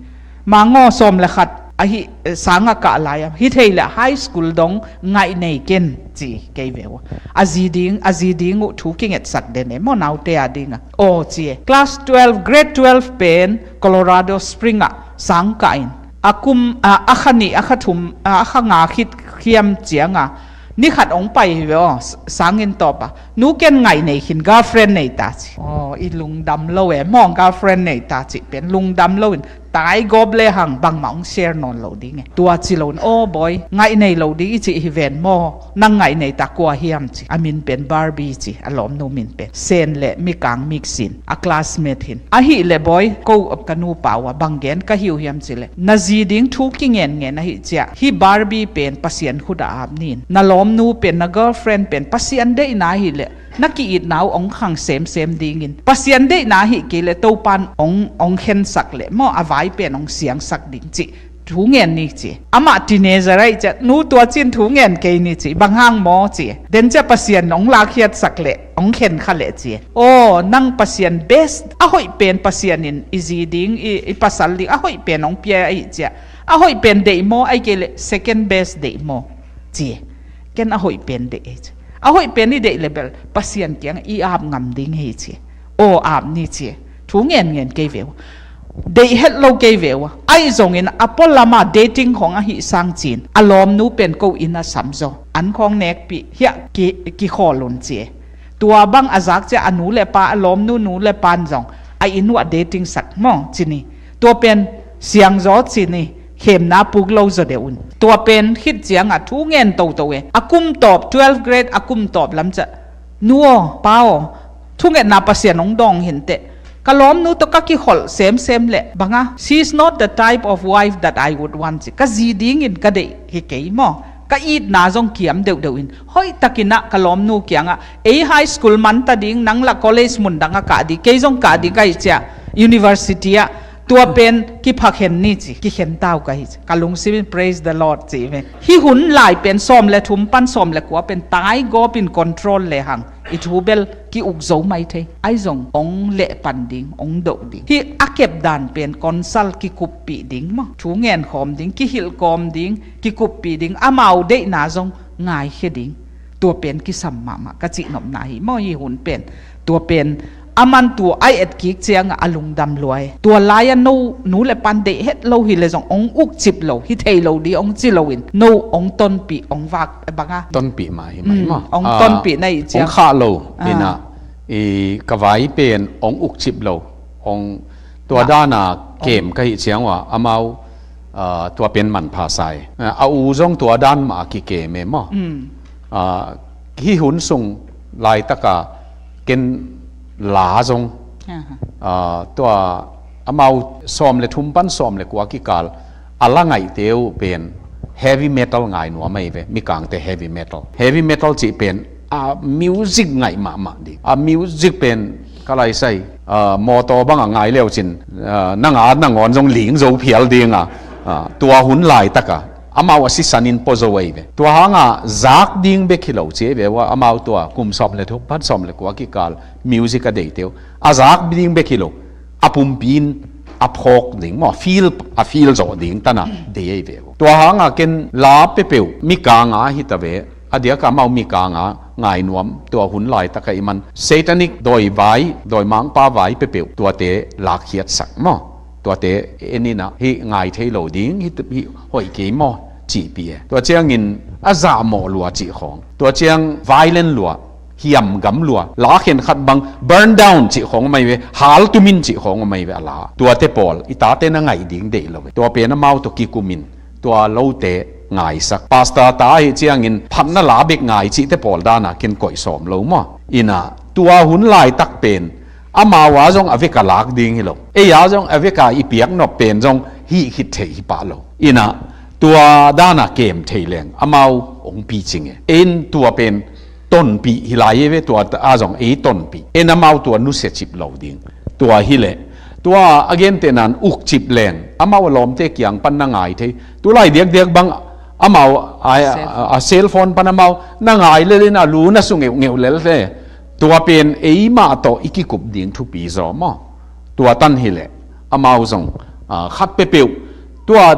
Mang aw, sawm le khat ahi, eh, sang a kah lai a, hi thei leh high school dong ngaih nei ken ci kei ve uh. A zi ding, a zi ding uh thu kingetsak den e maw, naute a ding a. Aw ci e. Class twelve, grade twelve pen Colorado Spring ah sang kah in, a kum, a, a kha nih, a kha thum, a, a kha nga khit khiam ciang a, ni khat hong pai hi ve aw, s-, sang inn tawp a, nu ken ngaih nei khin, girlfriend nei ta ci. Aw, i lungdam lo e maw, girlfriend nei ta cih pen lungdam lo in taigawp le hang bangmah hong share nawn lo ding e. Tua ci lo in, "Aw bawi, ngaih nei lo ding i cih hi ven maw? Nang ngaih nei ta kua hiam?" ci. A min pen Barbie ci, a lawmnu min pen. Sen le mikang mix in, a classmate hin. "Ahih leh bawi, ko ka nupa uh a bang gen ka hi uh hiam?" ci leh, "Na zi ding thu kingenngen ahih ciah, hih Barbie pen Pasian khut ah ap ni in. Na lawmnu pen, na girlfriend pen Pasian deihna ahih leh na ki-itna uh hong khang semsem dingin, Pasian deihna ahih kei leh Topan hong, hong khensak leh maw, a vai pen hong siangsak ding," ci. "Thu ngen ni," ci. Amah teenager ahih ciah, "Nu, tua cin thu ngen kei ni," ci. "Bang hang maw?" ci. "Den ciah Pasian hong lakkhiatsak leh, hong khenkha leh," ci. "Aw, nang Pasian best, a hoih pen Pasian in i zi ding, i, i pasal ding a hoih pen hong pia ahih ciah, a hoih pen deih maw, ahih kei leh second best deih maw?" ci. "Ken a hoih pen deih," ci. "A hoih pen i deih leh bel Pasian kiang i ap ngam ding hi," ci. "Aw, ap ni," ci. "Thu ngen ngen kei ve uh. Deih het lo kei ve uh. Ahi zongin a pualam a dating khawng ahih sang cin, a lawmnu pen ko inn ah samzaw, an khawng nekpih hiah ki, kikhawl un," ci. "Tua bang a zak ciah a nu le pa, a lawmnu nu le pan zong a inn uh ah dating sak maw," ci ni. "Tua pen siangzaw," ci ni. "Khemna puk lo zaw deuh un." Tua pen khit ciangah thu ngen toto e. A kum tawp, twelve grade a kum tawp lam ciah, "Nu aw, pa aw, thungetna Pasian hong dawng hinteh. Ka lawmnu tawh ka kikholh semsem leh bang a, she is not the type of wife that I would want," ci. "Ka zi dingin ka deih hi kei maw. Ka itna zong kiam deuhdeuh in, hoihtakin ah ka lawmnu kiangah, ei high school man ta ding, nang lah college mun dang a kah ding, kei zong kah ding ka hih ciah, university ah, tua pen kiphakhen ni," ci. "Kikhen ta uh ka hi," ci. Ka lungsim in, "Praise the Lord," ci ve. Hih hun lai pen sawm le thum pan sawm le kua pen taigawp in control le hang, i thu bel ki-uk zo mai thei. Ahi zong hong lehpan ding, hong doh ding. Hih a kepdan pen consult, kikuppih ding maw. Thu ngen khawm ding, kihilh kawm ding, kikuppih ding, amau deihna zong ngaikhia ding. Tua pen kisam mahmah, ka cihnopna hi maw, hih hun pen. Tua pen a man tua a etkik ciangah a lungdam lua e. Tua lai-ah no nu le pan deih het lo hi leh zong hong ukcip lo, hi thei lo ding hong ci loin, no hong tonpih, hong vak, bang a, tonpih mah hi mai maw. Hong tonpih na hih ciang, hong khah lo. Ina, i ka vai pen hong ukcip lo, hong, tua dana kem ka hih ciang uh ah amau, ah, tua pen manpha sa e. Ah, a u zong tua dan mah a kikem e maw. Ah, hih hun sung laitaka ken la zong, ah, tua amau sawm le thum pan sawm le kua kikal a la ngaihte uh pen heavy metal ngai nuam ahi ve, mikangte heavy metal. Heavy metal cih pen a music ngaih mahmah ding. A music pen ka lai sai, ah, mawtaw bangah ngai leucin, ah, nanga nangawn zong ling zo phial dinga, ah, tua hun laitaka amau a sisanin pua zo ahi ve. Tua hanga zak ding bek hi lo ci ahi ve ua, amau tua kum sawm le thum pan sawm le kua kikal music a deite uh a zak ding bek hi lo, a pumpi in a phawk ding maw, a feel, a feel zawh ding tana dei ahi ve uh. Tua hanga ken la peuhpeuh mikanga hi ta ve. A diaka amau mikanga ngai nuam, tua hun laitaka i man satanic dawi vai, dawimangpa vai peuhpeuh tuate lakkhiatsak maw. Tuate en ina, hih ngai thei lo ding, hih, hih hoih kei maw cihpih e. Tua ciangin a zahmawh lua cih khawng, tua ciang violent lua, hiamgam lua, la khenkhat bang burn down cih khawng om ahi ve, hal tumin cih khawng om ahi ve a la. Tuate pawl i tate na ngaih ding deih lo ve. Tua pen amau tawh kikumin tua lote ngaisak. Pastor ta ahih ciangin phatna la bek ngai cihte pawl dana ken koih sawm lo maw. Ina, tua hun laitak pen amau a zong a veka lak ding hi lo, ei a zong a veka i piak nop pen zong hih khit theih hi pah lo. Ina, tua dana kem thei leng amau hong picing e. Ei in tua pen tonpih hi lai e ve, tua a zong ei tonpih. Ei in amau tua nusia cip lo ding. Tua hileh, tua a gentehna in ukcip leng amau a lawmte kiang pan na ngai thei. Tulai diakdiak bang amau a, a, a cell phone pan amau na ngai lel in a lu na su ngeuhngeuh lel le, tua pen eimah tawh i kikup ding thupi zaw maw. Tua tan hileh amau zong, ah, khat peuhpeuh tua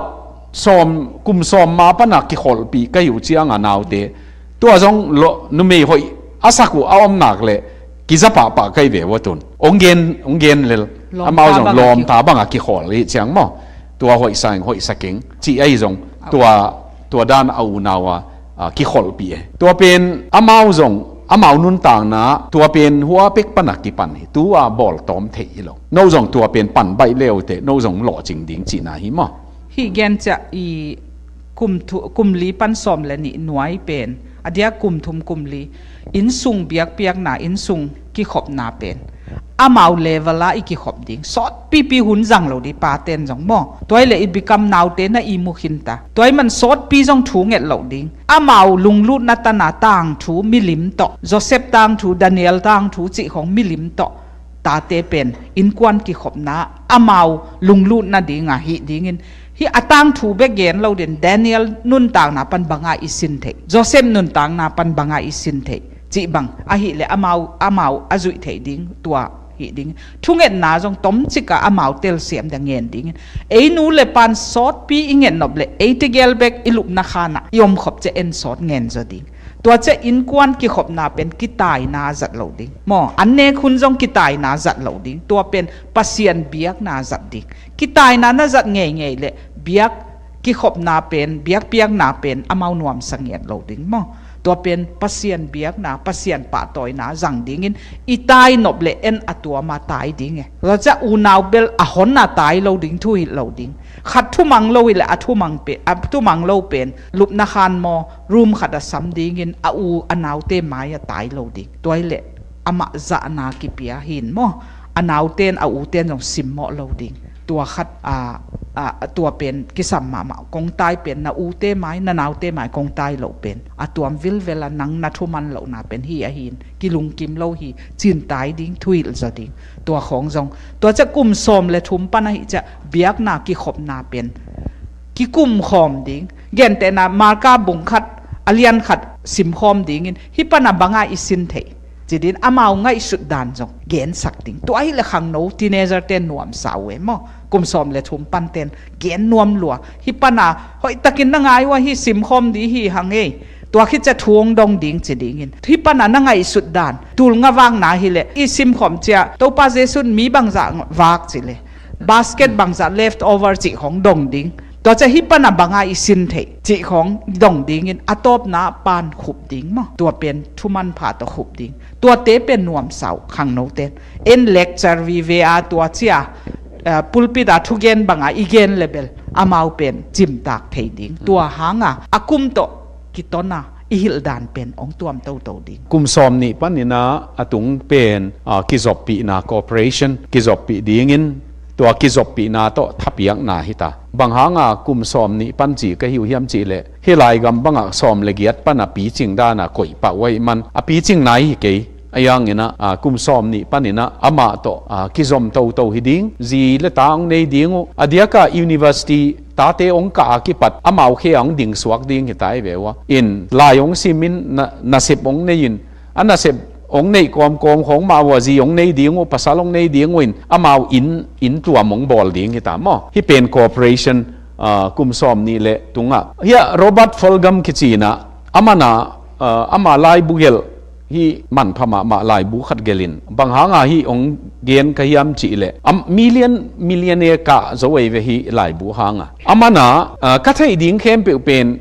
sawm, kum sawm ma pana kikholhpih ka hi uh cianga naute, tua zong lo, numei hoih a sak uh a om nak leh kiza pahpah ka hi ve ua tun. Hong gen, hong gen lel. Amau zong lawmta banga kikhawl hi ciang maw. Tua hoihsa ing, hoihsa keng cih ahi zong tua, tua dan a unau a, ah, kikholhpih e. Tua pen amau zong Amau nuntakna tua pen hua pek pana kipan hi. Tua bawltawm thei hi lo. No zong tua pen pan baih leute, no zong lawhcing ding cihna hi maw? Hih gen ciah i kum, thu, kum li pan sawm le nih nuai pen, a dia kum thum kum li, innsung biakpiakna, innsung kikhopna pen amau level a i kikhop ding. Sawtpipi hun zang lo ding paten zong maw. Tuai le i bikam naute na i mukhin ta. Tuai man sawtpi zong thu nget lo ding. Amau lunglutna tana tangthu milim tawh, Joseph tangthu, Daniel tangthu cih khong milim tawh tate pen innkuan kikhopna amau lunglutna dinga hih dingin, hih a tangthu bek gen lo din, Daniel nuntakna pan banga i sin theih, Joseph nuntakna pan banga i sin theih cih bang ahih le amau, amau a zuih theih ding tua hih ding. Thungetna zong tomcik a amau telsiam dia ngen dingin, ei nu le pan sawtpi i ngetnop le ei tegel bek i lupna khanah i omkhop ciah en sawt ngen zaw ding. Tua ciah innkuan kikhopna pen kitaina zat lo ding maw. An nek hun zong kitaina zat lo ding. Tua pen Pasian biakna zat ding. Kitaina na zat ngeingei le biak kikhopna pen, biakpiakna pen amau nuamsa ngiat lo ding maw. Tua pen Pasian biakna, Pasian pahtawina zang dingin i tainop le en a tuama tai ding e. Tua ciah unau bel a hon a tai lo ding, thuhilh lo ding. Khat thumang lo hi le a thumang pe, a thumang lo pen lupna khan maw, room khat a sam dingin a u a naute mai a tai lo ding. Tuai le amah zahna kipia hin maw, a nauten a uten zong simmawh lo ding. Tua khat a, a, tua pen kisam mahmah kong tai pen, na ute mai, na naute mai kong tai loh pen a tuam vilvel a nang na thuman lohna pen hi ahin, kilungkim lo hi, cin tai ding, thuhilh zaw ding. Tua khawng zong, tua ciah kum sawm le thum pan ahih ciah biakna kikhopna pen kikum khawm ding. Gentehna Marka bung khat a lian khat sim khawm dingin, hih pana banga i sin theih ci din amau ngaihsut dan zong gensak ding. Tua ahih le khangno teenager ten nuamsa uh e maw. Kum sawm le thum panten gen nuam lua. Hih pana hoihtakin na ngai uh a, hih simkhawm dih hi hang ei. Tua khit ciah thu hong dong ding ci dingin, hih pana na ngaihsut dan, tul nga vakna hi le i simkhawm ciah Topa Jesu in mi bangzah vak ci le, basket bangzah left over cih khong dong ding. Tua ciah hih pana banga i sin theih cih khong dong dingin a tawpna pan khup ding maw. Tua pen thuman pha tawh khup ding. Tuate pen nuamsa uh khangnoten. En lecture vive a tua ciah, eh, pulpit a thugen banga i gen le bel amau pen cimtak thei ding. Tua hanga a kum tawh kitona i hilh dan pen hong tuam toto ding. Kum sawm nih paninah a tung pen, ah, kizoppihna cooperation kizoppih dingin tua kizoppihna tawh thapiakna hita. Bang hanga kum sawm nih pan ci ka hi uh hiam cihleh, hih laigam bangah sawm le giat pana picing dana koih pah uh ahih man a picing nai hi kei. Ahi hanginah, ah, kum sawm nih paninah amah tawh, ah, kizom toto hi ding. Zi le ta hong nei ding uh. A diaka university tate hong kah a kipat amau khe a hong dingsuak ding hita hi ve uh a. In lai hong simin na, nasep hong nei in, a nasep hong neih kawmkawm khawng mah uh a, zi hong nei ding uh, pasal hong nei ding uh in amau inn, inn tuam hong bawl ding hita maw. Hih pen cooperation, ah, kum sawm nih le tungah. Hiah Robert Fulghum kicinah, amanah, ah, ama laibu gelh hih manpha mahmah laibu khat gelhin, bang hanga hih hong gen ka hiam cihleh, a million, millionaire kah zo ei ve hih laibu hanga. Amanah, ah, ka theih ding khempeuh pen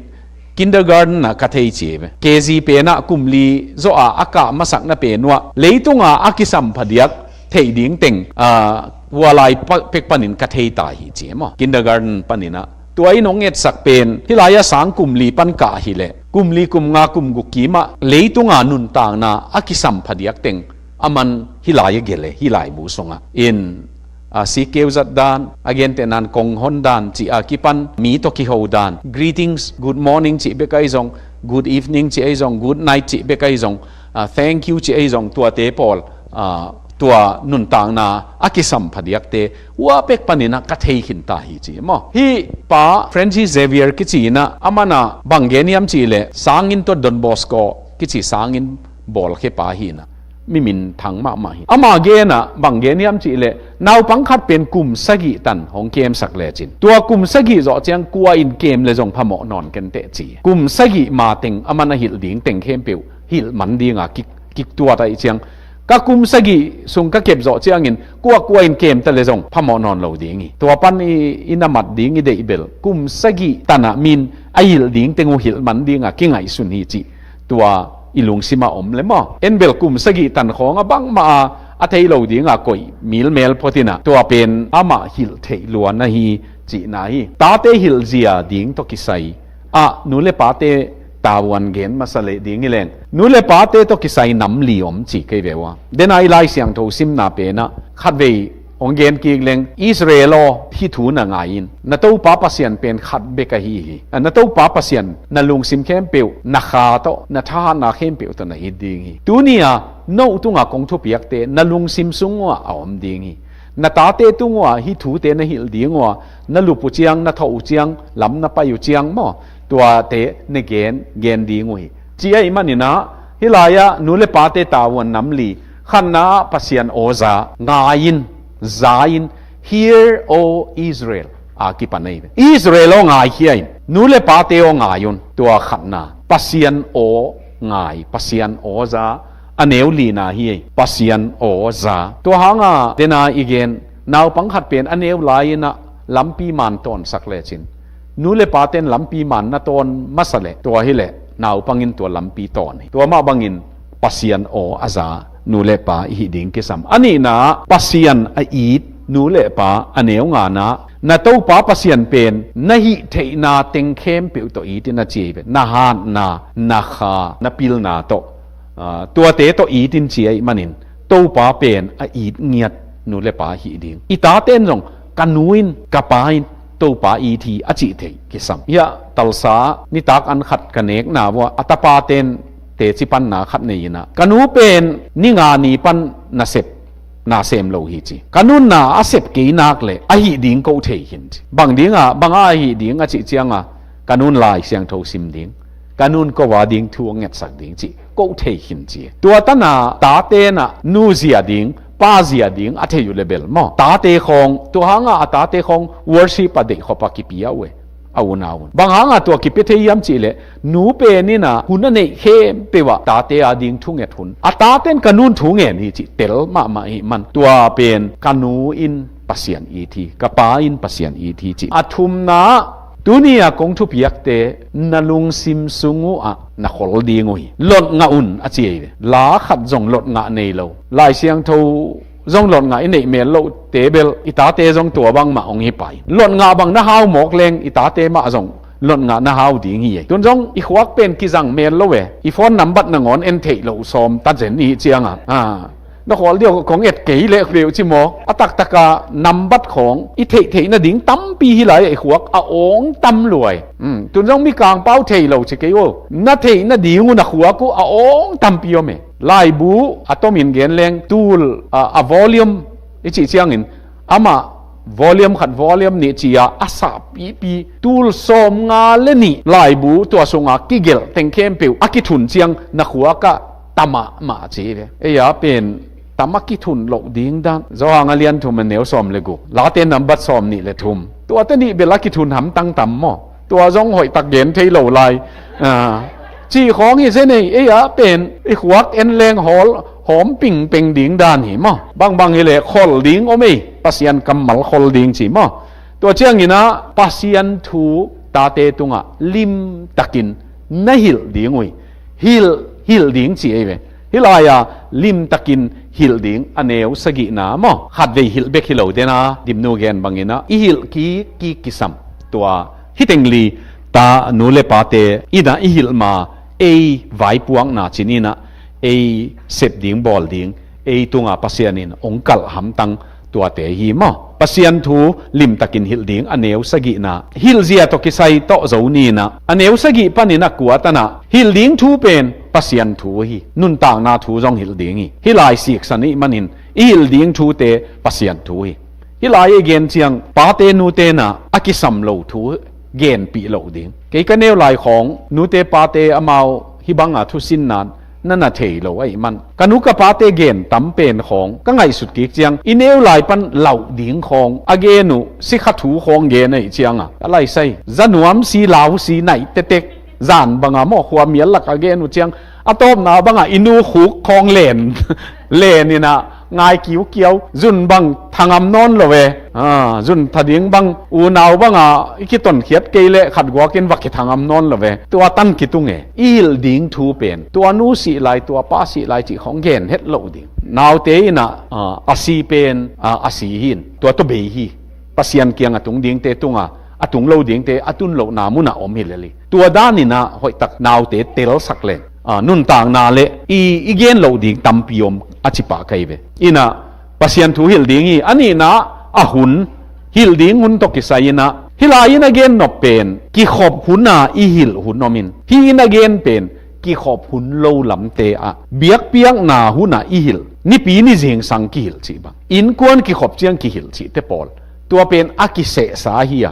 kindergarten ah ka thei ci ei ve. K G penah kum li zawh a a kah masakna pen uh ah leitunga a kisamphadiak theih ding teng, ah, hua lai pa-, pek panin ka thei ta hi ci ei maw. Kindergarten paninah. Tua in hong etsak pen hih lai-ah sang kum li pan kah hileh, kum li, kum nga, kum guk kimah leitunga nuntakna a kisamphadiak teng aman hih lai a gelh e, hih laibu sungah. In, ah, sikkeu zat dan, a gentehnan kong hon dan cih a kipan mi tawh kiho dan, greetings, good morning cih bek ahi zong, good evening cih ahi zong, good night cih bek ahi zong, ah, thank you cih ahi zong, tuate pawl, ah, tua nuntakna a kisamphadiakte hua pek paninah ka thei khinta hi ci ei maw. Hih Pa Francis Xavier kicinah amanah bang gen hiam cihleh, sanginn tawh Don Bosco kici sanginn bawlkhe pa hinah, mi minthang mahmah hi. Ama genah bang gen hiam cihleh, naupang khat pen kum sagih tan hong kemsak lecin, tua kum sagih zawh ciang kua in kem le zong phamawh nawn kenteh ci. Kum sagih mateng aman a hilh ding teng khempeuh hilh man dinga kik, kiktuat ahih ciang, ka kum sagih sung ka kep zawh ciangin kuakua in kemta le zong phamawh nawn lo ding hi. Tua pan i, i na mat ding i deih bel kum sagih tanah min a hilh ding teng uh hilh man dinga kingaihsun hi cih tua i lungsim a om le maw. En bel kum sagih tan khawng a bangmah a, a thei lo ding a koih milmel phot in ah, tua pen amah hilh theih luan ahi cihna hi. Tate hilhzia ding tawh kisai ah nu le pate tavuan gen masa leh ding hi leng, nu le pate tawh kisai nam li om ci kei ve ua. Den a i Lai Siangtho simna pen ah khatvei hong gen kik leng, Israel aw, hih thu na ngai in, na Topa Pasian pen khat bek ahi hi. A, na Topa Pasian na lungsim khempeuh, na kha tawh, na thahatna khempeuh tawh na it ding hi. Tuni a no tungah kong thupiakte na lungsim sung uah a om ding hi. Na tate tung uah hih thute na hilh ding ua, na lup uh ciang, na thawh uh ciang, lam na pai uh ciang maw, tuate na gen, gen ding uh hi. Ci ahih manin ah, hih lai-ah nu le pate tavuan nam li, khatna ah Pasian aw za, ngai in, za in, hear, O Israel, a kipan ahi ve. Israel aw, ngaikhia in, nu le pate aw, ngai un, tua khatna. Pasian aw ngai, Pasian aw za, a neu lina hi ei, Pasian aw za. Tua hanga den a i gen, naupang khat pen a neu lai-in ah lampi man tawnsak lecin, nu le paten lampi man na tawn masa leh, tua hi leh naupang in tua lampi tawn hi. Tua mah bangin Pasian aw a za nu le pa i hih ding kisam. A nihna ah Pasian a it nu le pa, a neu ngana ah na Topa Pasian pen na hih theihna teng khempeuh tawh it in a ci hi ve. Na hatna, na kha, na pilna tawh, ah, tuate tawh it in ci ahih manin, Topa pen a it ngiat nu le pa hih ding. I taten zong ka nu in, ka pa in Topa it hi a cih theih kisam. Hiah Tulsa nitak an khat ka nekna uah a tapaten teci panna khat nei in ah, ka nu pen ni nga ni pan nasep na sem lo hi ci. Ka nun na a sep kei nak leh a hih ding ko thei khin ci. Bang ding a, bang a hih ding a cih ciang a, ka nun Lai Siangtho sim ding, ka nun ko a ding thu a ngetsak ding ci, ko thei khin ci. Tua tan a taten ah nu zia ding, pa zia ding a thei uh le bel maw, tate khawng, tua hanga a tate khawng worship a deih khop a kipia uh e, a unau un. Bang hanga tua kipia thei hiam cih leh, nu pen in ah hun a neih khempeuh ah tate a ding thunget hun. A taten ka nun thungen hi cih tel mahmah ahih man, tua pen ka nu in Pasian it hi, ka pa in Pasian it hi cih. A thumna ah, tuni a kong thupiakte na lungsim sung uh ah na khol ding uh hi. Lot ngah un a ci hi ve. La khat zong lot ngah nei lo, Lai Siangtho zong lot ngah i neih mel lohte bel, i tate zong tua bangmah hong hi pai. Lot ngah bang na hau mawk leng, i tate mah zong lot ngah na hau ding hi ei. Tun zong i khuak pen kizang mel lo e, i phone nambat nangawn en theih loh sawm ta zen i hih ciang a, a, na khawl diau kong et kei leh peuh ci mawk. A taktak a nambat khawng i theihtheih nading tampi hi lai a, i khuak a awng tam luai. Um, tun zong Mikang pau thei lo ci kei uh. Na theih nading uh na khuak uh a awng tampi om e. Laibu a tomin gen leng tul, a, a volume i cih ciangin, amah volume khat, volume nih ci-a a sah pipi, tul sawmnga le nih laibu tua sunga kigelh teng khempeuh a kithun ciang na khuak ah ta mahmah ci ve. Ei a pen tam a kithun loh ding dan. Johan a lian thum a neu sawm le guk, Late nambat sawm nih le thum. Tuate nih bel a kithun hamtang tam maw? Tua zong hoihtak gen thei lo lai. A, cih khawng hi zen ei, ei a pen i khuak en leng hawl, hawm pingpeng ding dan hi maw? Bangbang hi leh khol ding om ei, Pasian kammal khol ding ci maw? Tua ciangin ah Pasian thu tate tungah limtakin na hilh ding uh hi. Hilh, hilh ding ci ei ve. Hih lai-a limtakin hilh ding a neu sagihna maw? Khatvei hilh bek hi lo den a, Dimnu gen bangin ah i hilh kik kik kisam. Tua hih teng li ta nu le pate in ah i hilh ma, ei vaipuakna cin in ah ei sep ding bawl ding, ei tungah Pasian in hong kalh hamtang tuate hi maw? Pasian thu limtakin hilh ding a neu sagihna. Hilhzia tawh kisai tawh zo ni in ah, a neu sagih panin a kua tan ah hilh ding thu pen Pasian thu hi. Nuntakna thu zong hilh ding hi. Hih lai siksan ih manin i hilh ding thute Pasian thu hi. Hih lai i gen ciang pate nute in ah a kisam lo thu genpih loh ding. Kei ka neu lai khawng nute pate amau hih banga thusin nan na na thei lo ahih man, ka nu ka pate gen tam pen khawng ka ngaihsut kik ciang, i neu lai pan lauh ding khawng a gen uh, sikha thu khawng gen ahih cianga ka laisai. Za nuam si, lau si, naih tetek, zan banga maw, khua mial lak a gen uh ciang, a tawpna banga i nu khuk khawng len, len in ah Ngai kiukiau, zun bang thangam nawn lo ve. Ah, zun tha ding bang, unau banga i kitonkhiat kei leh khat guakin va kithangam nawn lo ve. Tua tan kitung e. I hilh ding thu pen tua nu sih lai, tua pa sih lai cih khawng gen het loh ding. Naute inah, ah, a si pen, ah, a si hi in, tua tawh bei hi. Pasian kiang a tung dingte tunga, a tung lo dingte a tun lohna munah om hi lel hi. Tua daninah hoihtak naute telsak leng, ah, nuntakna le i, i gen loh ding tampi om a cipah ka hi ve. Inah Pasian thu hilh ding hi. A nihna a hun, hilh ding hun tawh kisai inah, hih lai-in a gen nop pen kikhop huna i hilh hun om in, hih in a gen pen kikhop hun lo lamte ah biakpiakna hunah i hilh, nipi ni zingsang kihilh cih bang, innkuan kikhop ciang kihilh cihte pawl, tua pen a kisehsa hi a.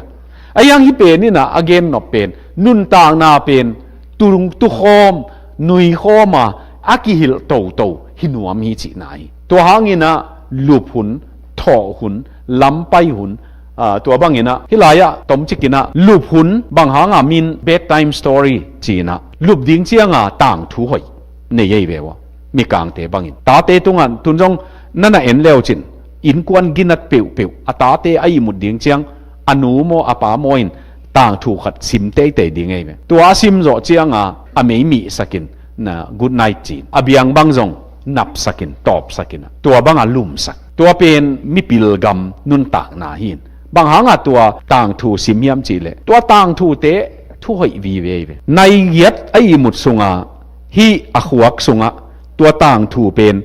A hiang hih pen inah a gen nop pen nuntakna pen tung tukhawm, nuikhawm a, a kihilh toto hi nuam hi cihna hi. Tua hanginah lup hun, thawh hun, lampai hun, ah, tua banginah hih lai-ah tomcikinah lup hun, bang hanga min bedtime story cinah lup ding cianga tangthu hoih nei ei ve ua. Mikangte bangin tate tungah tun zong na na en leucin, innkuan ginat peuhpeuh a tate a ihmut ding ciang a nu maw a pa maw in tangthu khat sim teitei ding ei ve. Tua a sim zawh cianga a mei mihsakin na good night cin, a biang bang zong napsakin, tawpsakin, tua banga lumsak. Tua pen mipil gam nuntakna hi in. Bang hanga tua tangthu sim hiam cihleh, tua tangthute thu hoih vive ei ve. Nai giat a ihmut sunga, hih a khuak sungah tua tangthu pen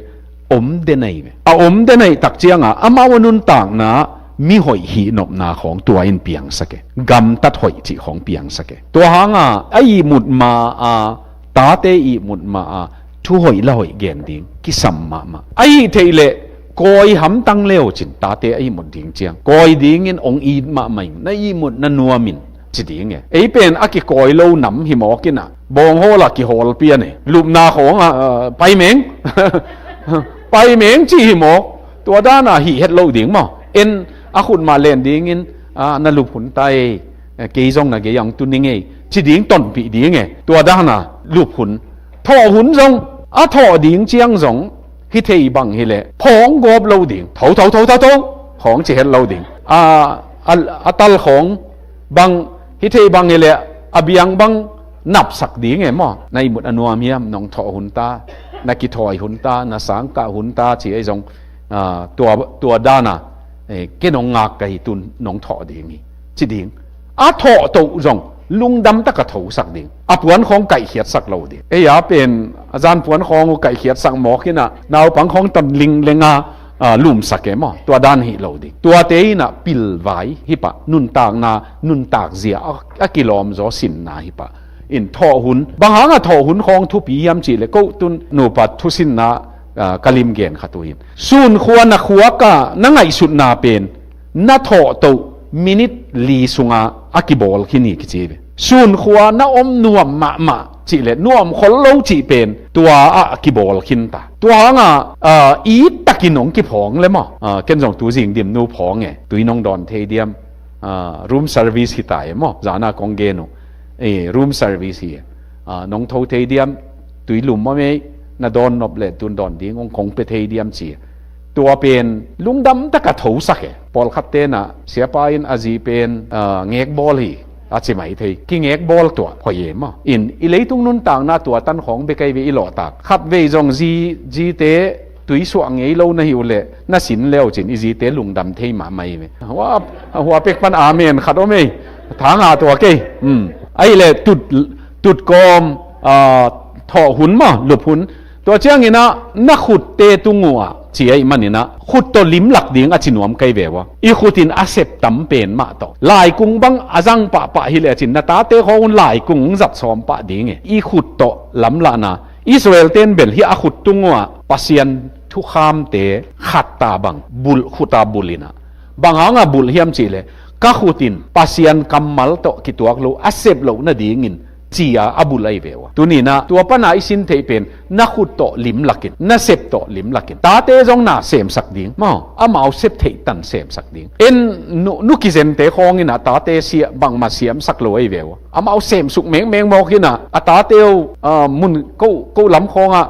om den ei ve. A om den ei tak cianga amau a nuntakna mi hoih hihnopna khawng tua in piangsak e. Gamtat hoih cih khawng piangsak e. Tua hanga a ihmut ma a, tate ihmut ma a, thu hoih la hoih gen ding kisam mahmah. A hih theih leh kawi hamtang leucin tate a ihmut ding ciang kawi dingin ong it mahmah in, na ihmut na nuamin ci ding e. Ei pen a kikawi lo nam hi mawk inah, bawnghawl a kihawl pian e. Lupna khawng ah, ah, paimeng, paimeng ci hi mawk. Tua dana hih het lo ding maw? En a khut mah len dingin, ah, na lup hun ta ei, eh, kei zong na gei ang tu ning ei ci ding tonpih ding e. Tua dana lup hun, thawh hun zong, a thawh ding ciang zong hi thei bang hileh phawng gawp lo ding. Tho, tho, tho, tho, tho, khawng ci het lo ding. A, a, a tal khawng bang hi thei bang hileh a biang bang napsak ding e maw? Na ihmut a nuam hiam, nong thawh hun ta, na kithawi hun ta, na sangkah hun ta ci ei zong, ah, tua, tua dana, eh, ke nong ngak ka hi, tun nong thawh ding hi ci ding. A thawh toh zong lungdam taka thosak ding. A puan khawng kaihkhiatsak lo ding. Ei a pen a zan puan khawng uh kaihkhiatsak mawk inah, naupang khawng ton linglenga, ah, lumsak e maw? Tua dan hi lo ding. Tuate inah pilvai hi pah, nuntakna, nuntak zia a, a kilawmzaw sinna hi pah. In thawh hun, bang hanga thawh hun khawng thupi hiam cihleh, ko tun nupa thusinna, ah, ka limgen khat uh in, sunkhua na khuaka na ngaihsutna pen na thawh toh minit li sunga a kibawl khin hi kici ve. Sunkhua na om nuam mahmah cihleh nuam khol lo cih pen tua ah a kibawl khin ta. Tua hanga, ah, it takin hong kiphawng le maw? Ah, ken zong tu zing dim nu phawng e, tui nong dawn thei diam? Ah, room service hi ta e maw? Zana kong gen uh. Eh, room service hi e. Ah, nong tho thei diam? Tui lum mah mei, na dawn nop le tun dawn ding ong kong pe thei diam ci. Tua pen lungdam taka thosak e. Pawlkhat tenah siapa in a zi pen, ah, ngekbawl hi a ci mai thei. Kingekbawl tua hoih e maw? In i leitung nuntakna tua tan khawng bek ei ve i lawhtak. Khatvei zong zi, zite tuisuah ngei lo na hi uh leh na sin leucin i zite lungdam thei mahmah ei ve. Hua, hua pek pan amen khat om ei. Thanga tua kei. Hmm. Ahileh tut, tutkawm, ah, thawh hun maw, lup hun. Tua cianginah na khutte tung uh ah ci ahih maninah khut tawh limlak ding a ci nuam kei ve ua. I khut in a sep tam pen mah tawh. Laikung bang a zang pahpah hileh cin na tate khawng un laikung zat sawm pah ding e. I khut tawh lamlahna. Israel ten bel hih a khut tung uh ah Pasian thukhamte khatta bang bulh, khuta bulh inah. Bang hanga bulh hiam cihleh, ka khut in Pasian kammal tawh kituak lo, a sep loh nadingin ci-a a bulh ahi ve ua. Tuninah tua pana i sin theih pen na khut tawh limlakin, na sep tawh limlakin. Tate zong na semsak ding maw? Amau sep theih tan semsak ding. En nu, nu kizente khawng inah tate sia, bangmah siamsak lo ahi ve ua. Amau semsuk mengmeng mawk inah a tate uh, ah, mun ko, ko lam khawngah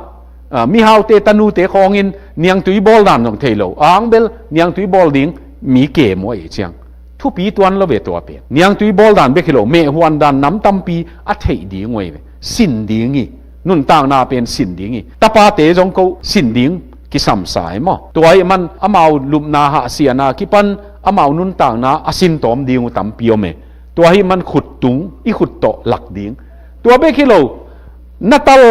Ah, mihaute tanute khawngin niangtui bawl dan zong thei lo. Ahang bel niangtui bawl ding mi kem uh ahih ciang thupi tuan lo ve tua pen. Niangtui bawl dan bek hi lo, mehhuan dan nam tampi a theih ding uh ahi ve. Sin ding hi. Nuntakna pen sin ding hi. Tapate zong ko sin ding kisamsa hi maw. Tua ahih man amau lupna hahsiana kipan amau nuntakna a sintawm ding uh tampi om e. Tua ahih man khut tung, i khut tawh lak ding. Tua bek hi lo, na tal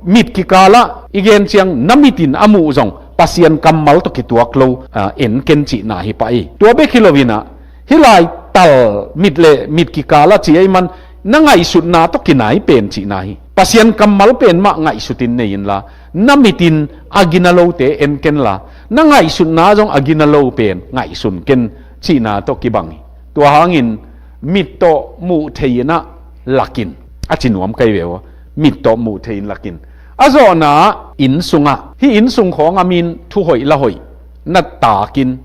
mit kikalah i gen ciang na mit in a muh zong Pasian kammal tawh kituak lo, ah, en ken cihna hi pah hi. Tua bek hi lo inah, hih lai tal mit le mit kikalah cih ahih man na ngaihsutna tawh kinai pen cihna hi. Pasian kammal pen mah ngaihsut in nei inla, na mit in a gina lote en kenla, na ngaihsutna zong a gina lo pen ngaihsun ken cihna tawh kibang hi. Tua hangin mit tawh muh thei inah lakin, a ci nuam kei ve uh. Mit tawh muh thei in lakin, a zawhna ah inn sungah, hih inn sung khawng a min thu hoih la hoih na takin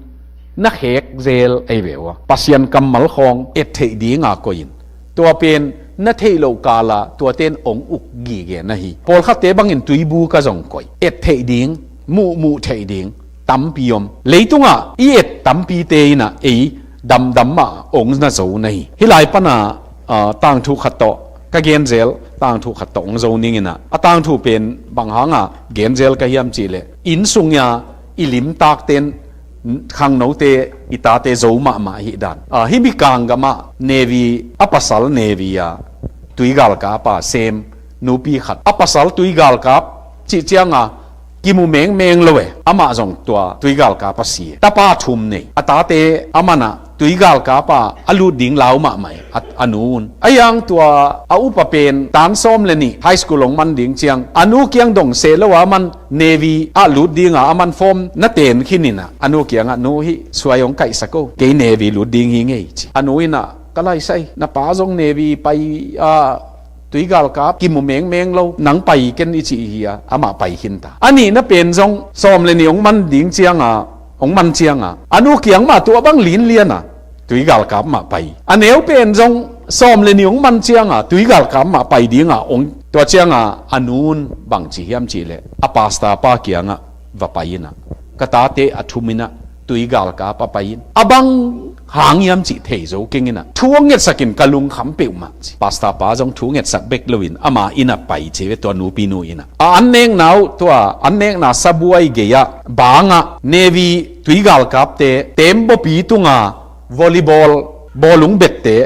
na khek zel ei ve uh. Pasian kammal khawng et theih dinga koih in. Tua pen na theih loh kala tuaten ong uk gige na hi. Pawlkhatte bangin tuibu ka zong koih, et theih ding, muhmuh theih ding tampi om. Leitungah i et tampite inah ei damdam mah ong na zo na hi. Hih lai pana, ah, tangthu khat tawh ka genzel, tangthu khat tawh ong zo ning inah, a tangthu pen bang hanga genzel ka hiam cihleh, inn sunga i limtakten khangnote, i tate zo mahmah ahih dan. Ah, hih Mikang gamah Navy, a pasal Navy a tuigalkapa sem nupi khat, a pasal tuigalkap cih cianga kimu mengmeng lo e. Amah zong tua tuigalkap a si e. Tapa thum nei. A tate a manah tuigalkapa a lut ding lau mahmah e, a, a nu un. A yang tua a upa pen tan sawm le nih high school ong man ding ciang a nu kiang dong seh lo a man Navy ah lut dinga a man form na ten khin inah, a nu kiangah, "Nu, hih suai ong kaihsak o, kei Navy lut ding hi ngei," ci. A nu inah, "Ka laisai, na pa zong Navy pai a tuigalkap kimu mengmeng lo, nang pai ken," i cih hi a, amah pai khin ta. A nihna pen zong sawm le nih ong man ding cianga, ong man cianga a nu kiang mah tua bang linliana tuigalkap mah pai. A neu pen zong sawm le nih ong man cianga tuigalkap mah pai dinga ong, tua cianga a nu un bang ci hiam cihleh, a pastor pa kiangah va pai inah, "Ka tate a thum inah tuigalkap a pai in, a bang hang hiam cih thei zo keng inah thu ong ngetsak in, ka lungkham peuhmah," ci. Pastor pa zong thu ngetsak bek loin ama inah pai ci ve, tua nupi nu inah. A an nekna uh, tua an nekna sabuai gei-ah bangah Navy tuigalkapte tembaw pi tunga volleyball bawlung bette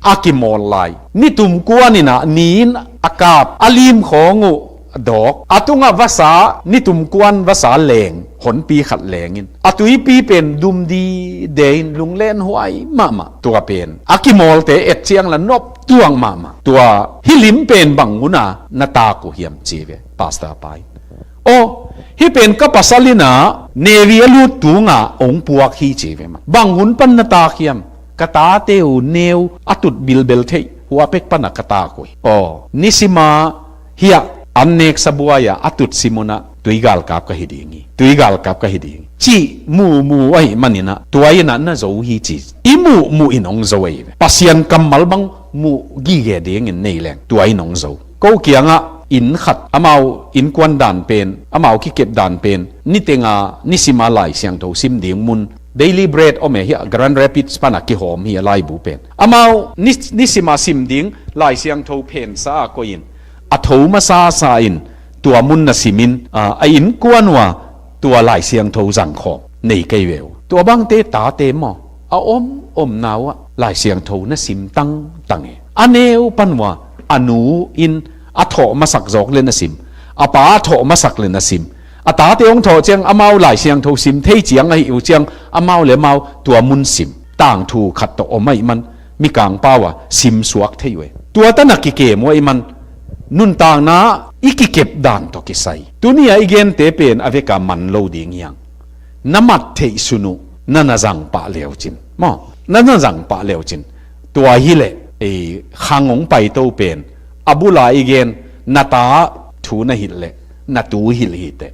a kimawl lai. Nitum kuan inah ni in a kap, a lim khawng uh a dawk, a tungah vasa, nitum kuan vasa leng, honpi khat leng in, a tuipi pen dum dide in lunglen huai mahmah. Tua pen a kimawlte et ciang la nop tuang mahmah. Tua hih lim pen bang huna na tak uh hiam ci ve, pastor pa in. "Aw, hih pen ka pasal inah Navy a lut tunga ong puak hi," ci ve mah. "Bang hun pan na tak hiam?" "Ka tate uh neu a tut bilbel theih hua pek pana ka tak uh hi." "Aw, nisima hiah an nek sabuai-a a tut sim unah tuigalkap ka hi ding hi, tuigalkap ka hi ding hi," cih muhmuh ahih maninah tua inah na zo hi ci. I muhmuh in ong zo ahi ve. Pasian kammal bang muh gige dingin nei leng tua in ong zo. Ko kiangah inn khat, amau innkuan dan pen, amau kikep dan pen, nitenga nisima Lai Siangtho sim ding mun, Daily Bread om e, hiah Grand Rapids pana kihawm hi a laibu pen. Amau ni, nisima sim ding Lai Siangtho phensa a koih in, a tho masasa in tua mun na simin, a, a innkuan uh a tua Lai Siangtho zangkhawm nei kei ve uh. Tua bangte tate maw, a om omna uh ah Lai Siangtho na sim tangtang e. A neu pan uh a, a nu in a thawh masak zawk le na sim, a pa a thawh masak le na sim. A tate hong thawh ciang amau Lai Siangtho sim thei ciang ahih uh ciang, amau le amau tua mun sim. Tangthu khat tawh om ahih man, Mikang pau a sim suak thei uh e. Tua tan a kikem uh ahih man, nuntakna i kikep dan tawh kisai. Tuni a i gente pen a veka man lo ding hiang. Na mat theih sun uh, na na zang pah leucin. Maw, na na zang pah leucin. Tua hileh, ei, khang hong paito pen a bula i gen, na ta thu na hilh leh na tu hilh hiteh.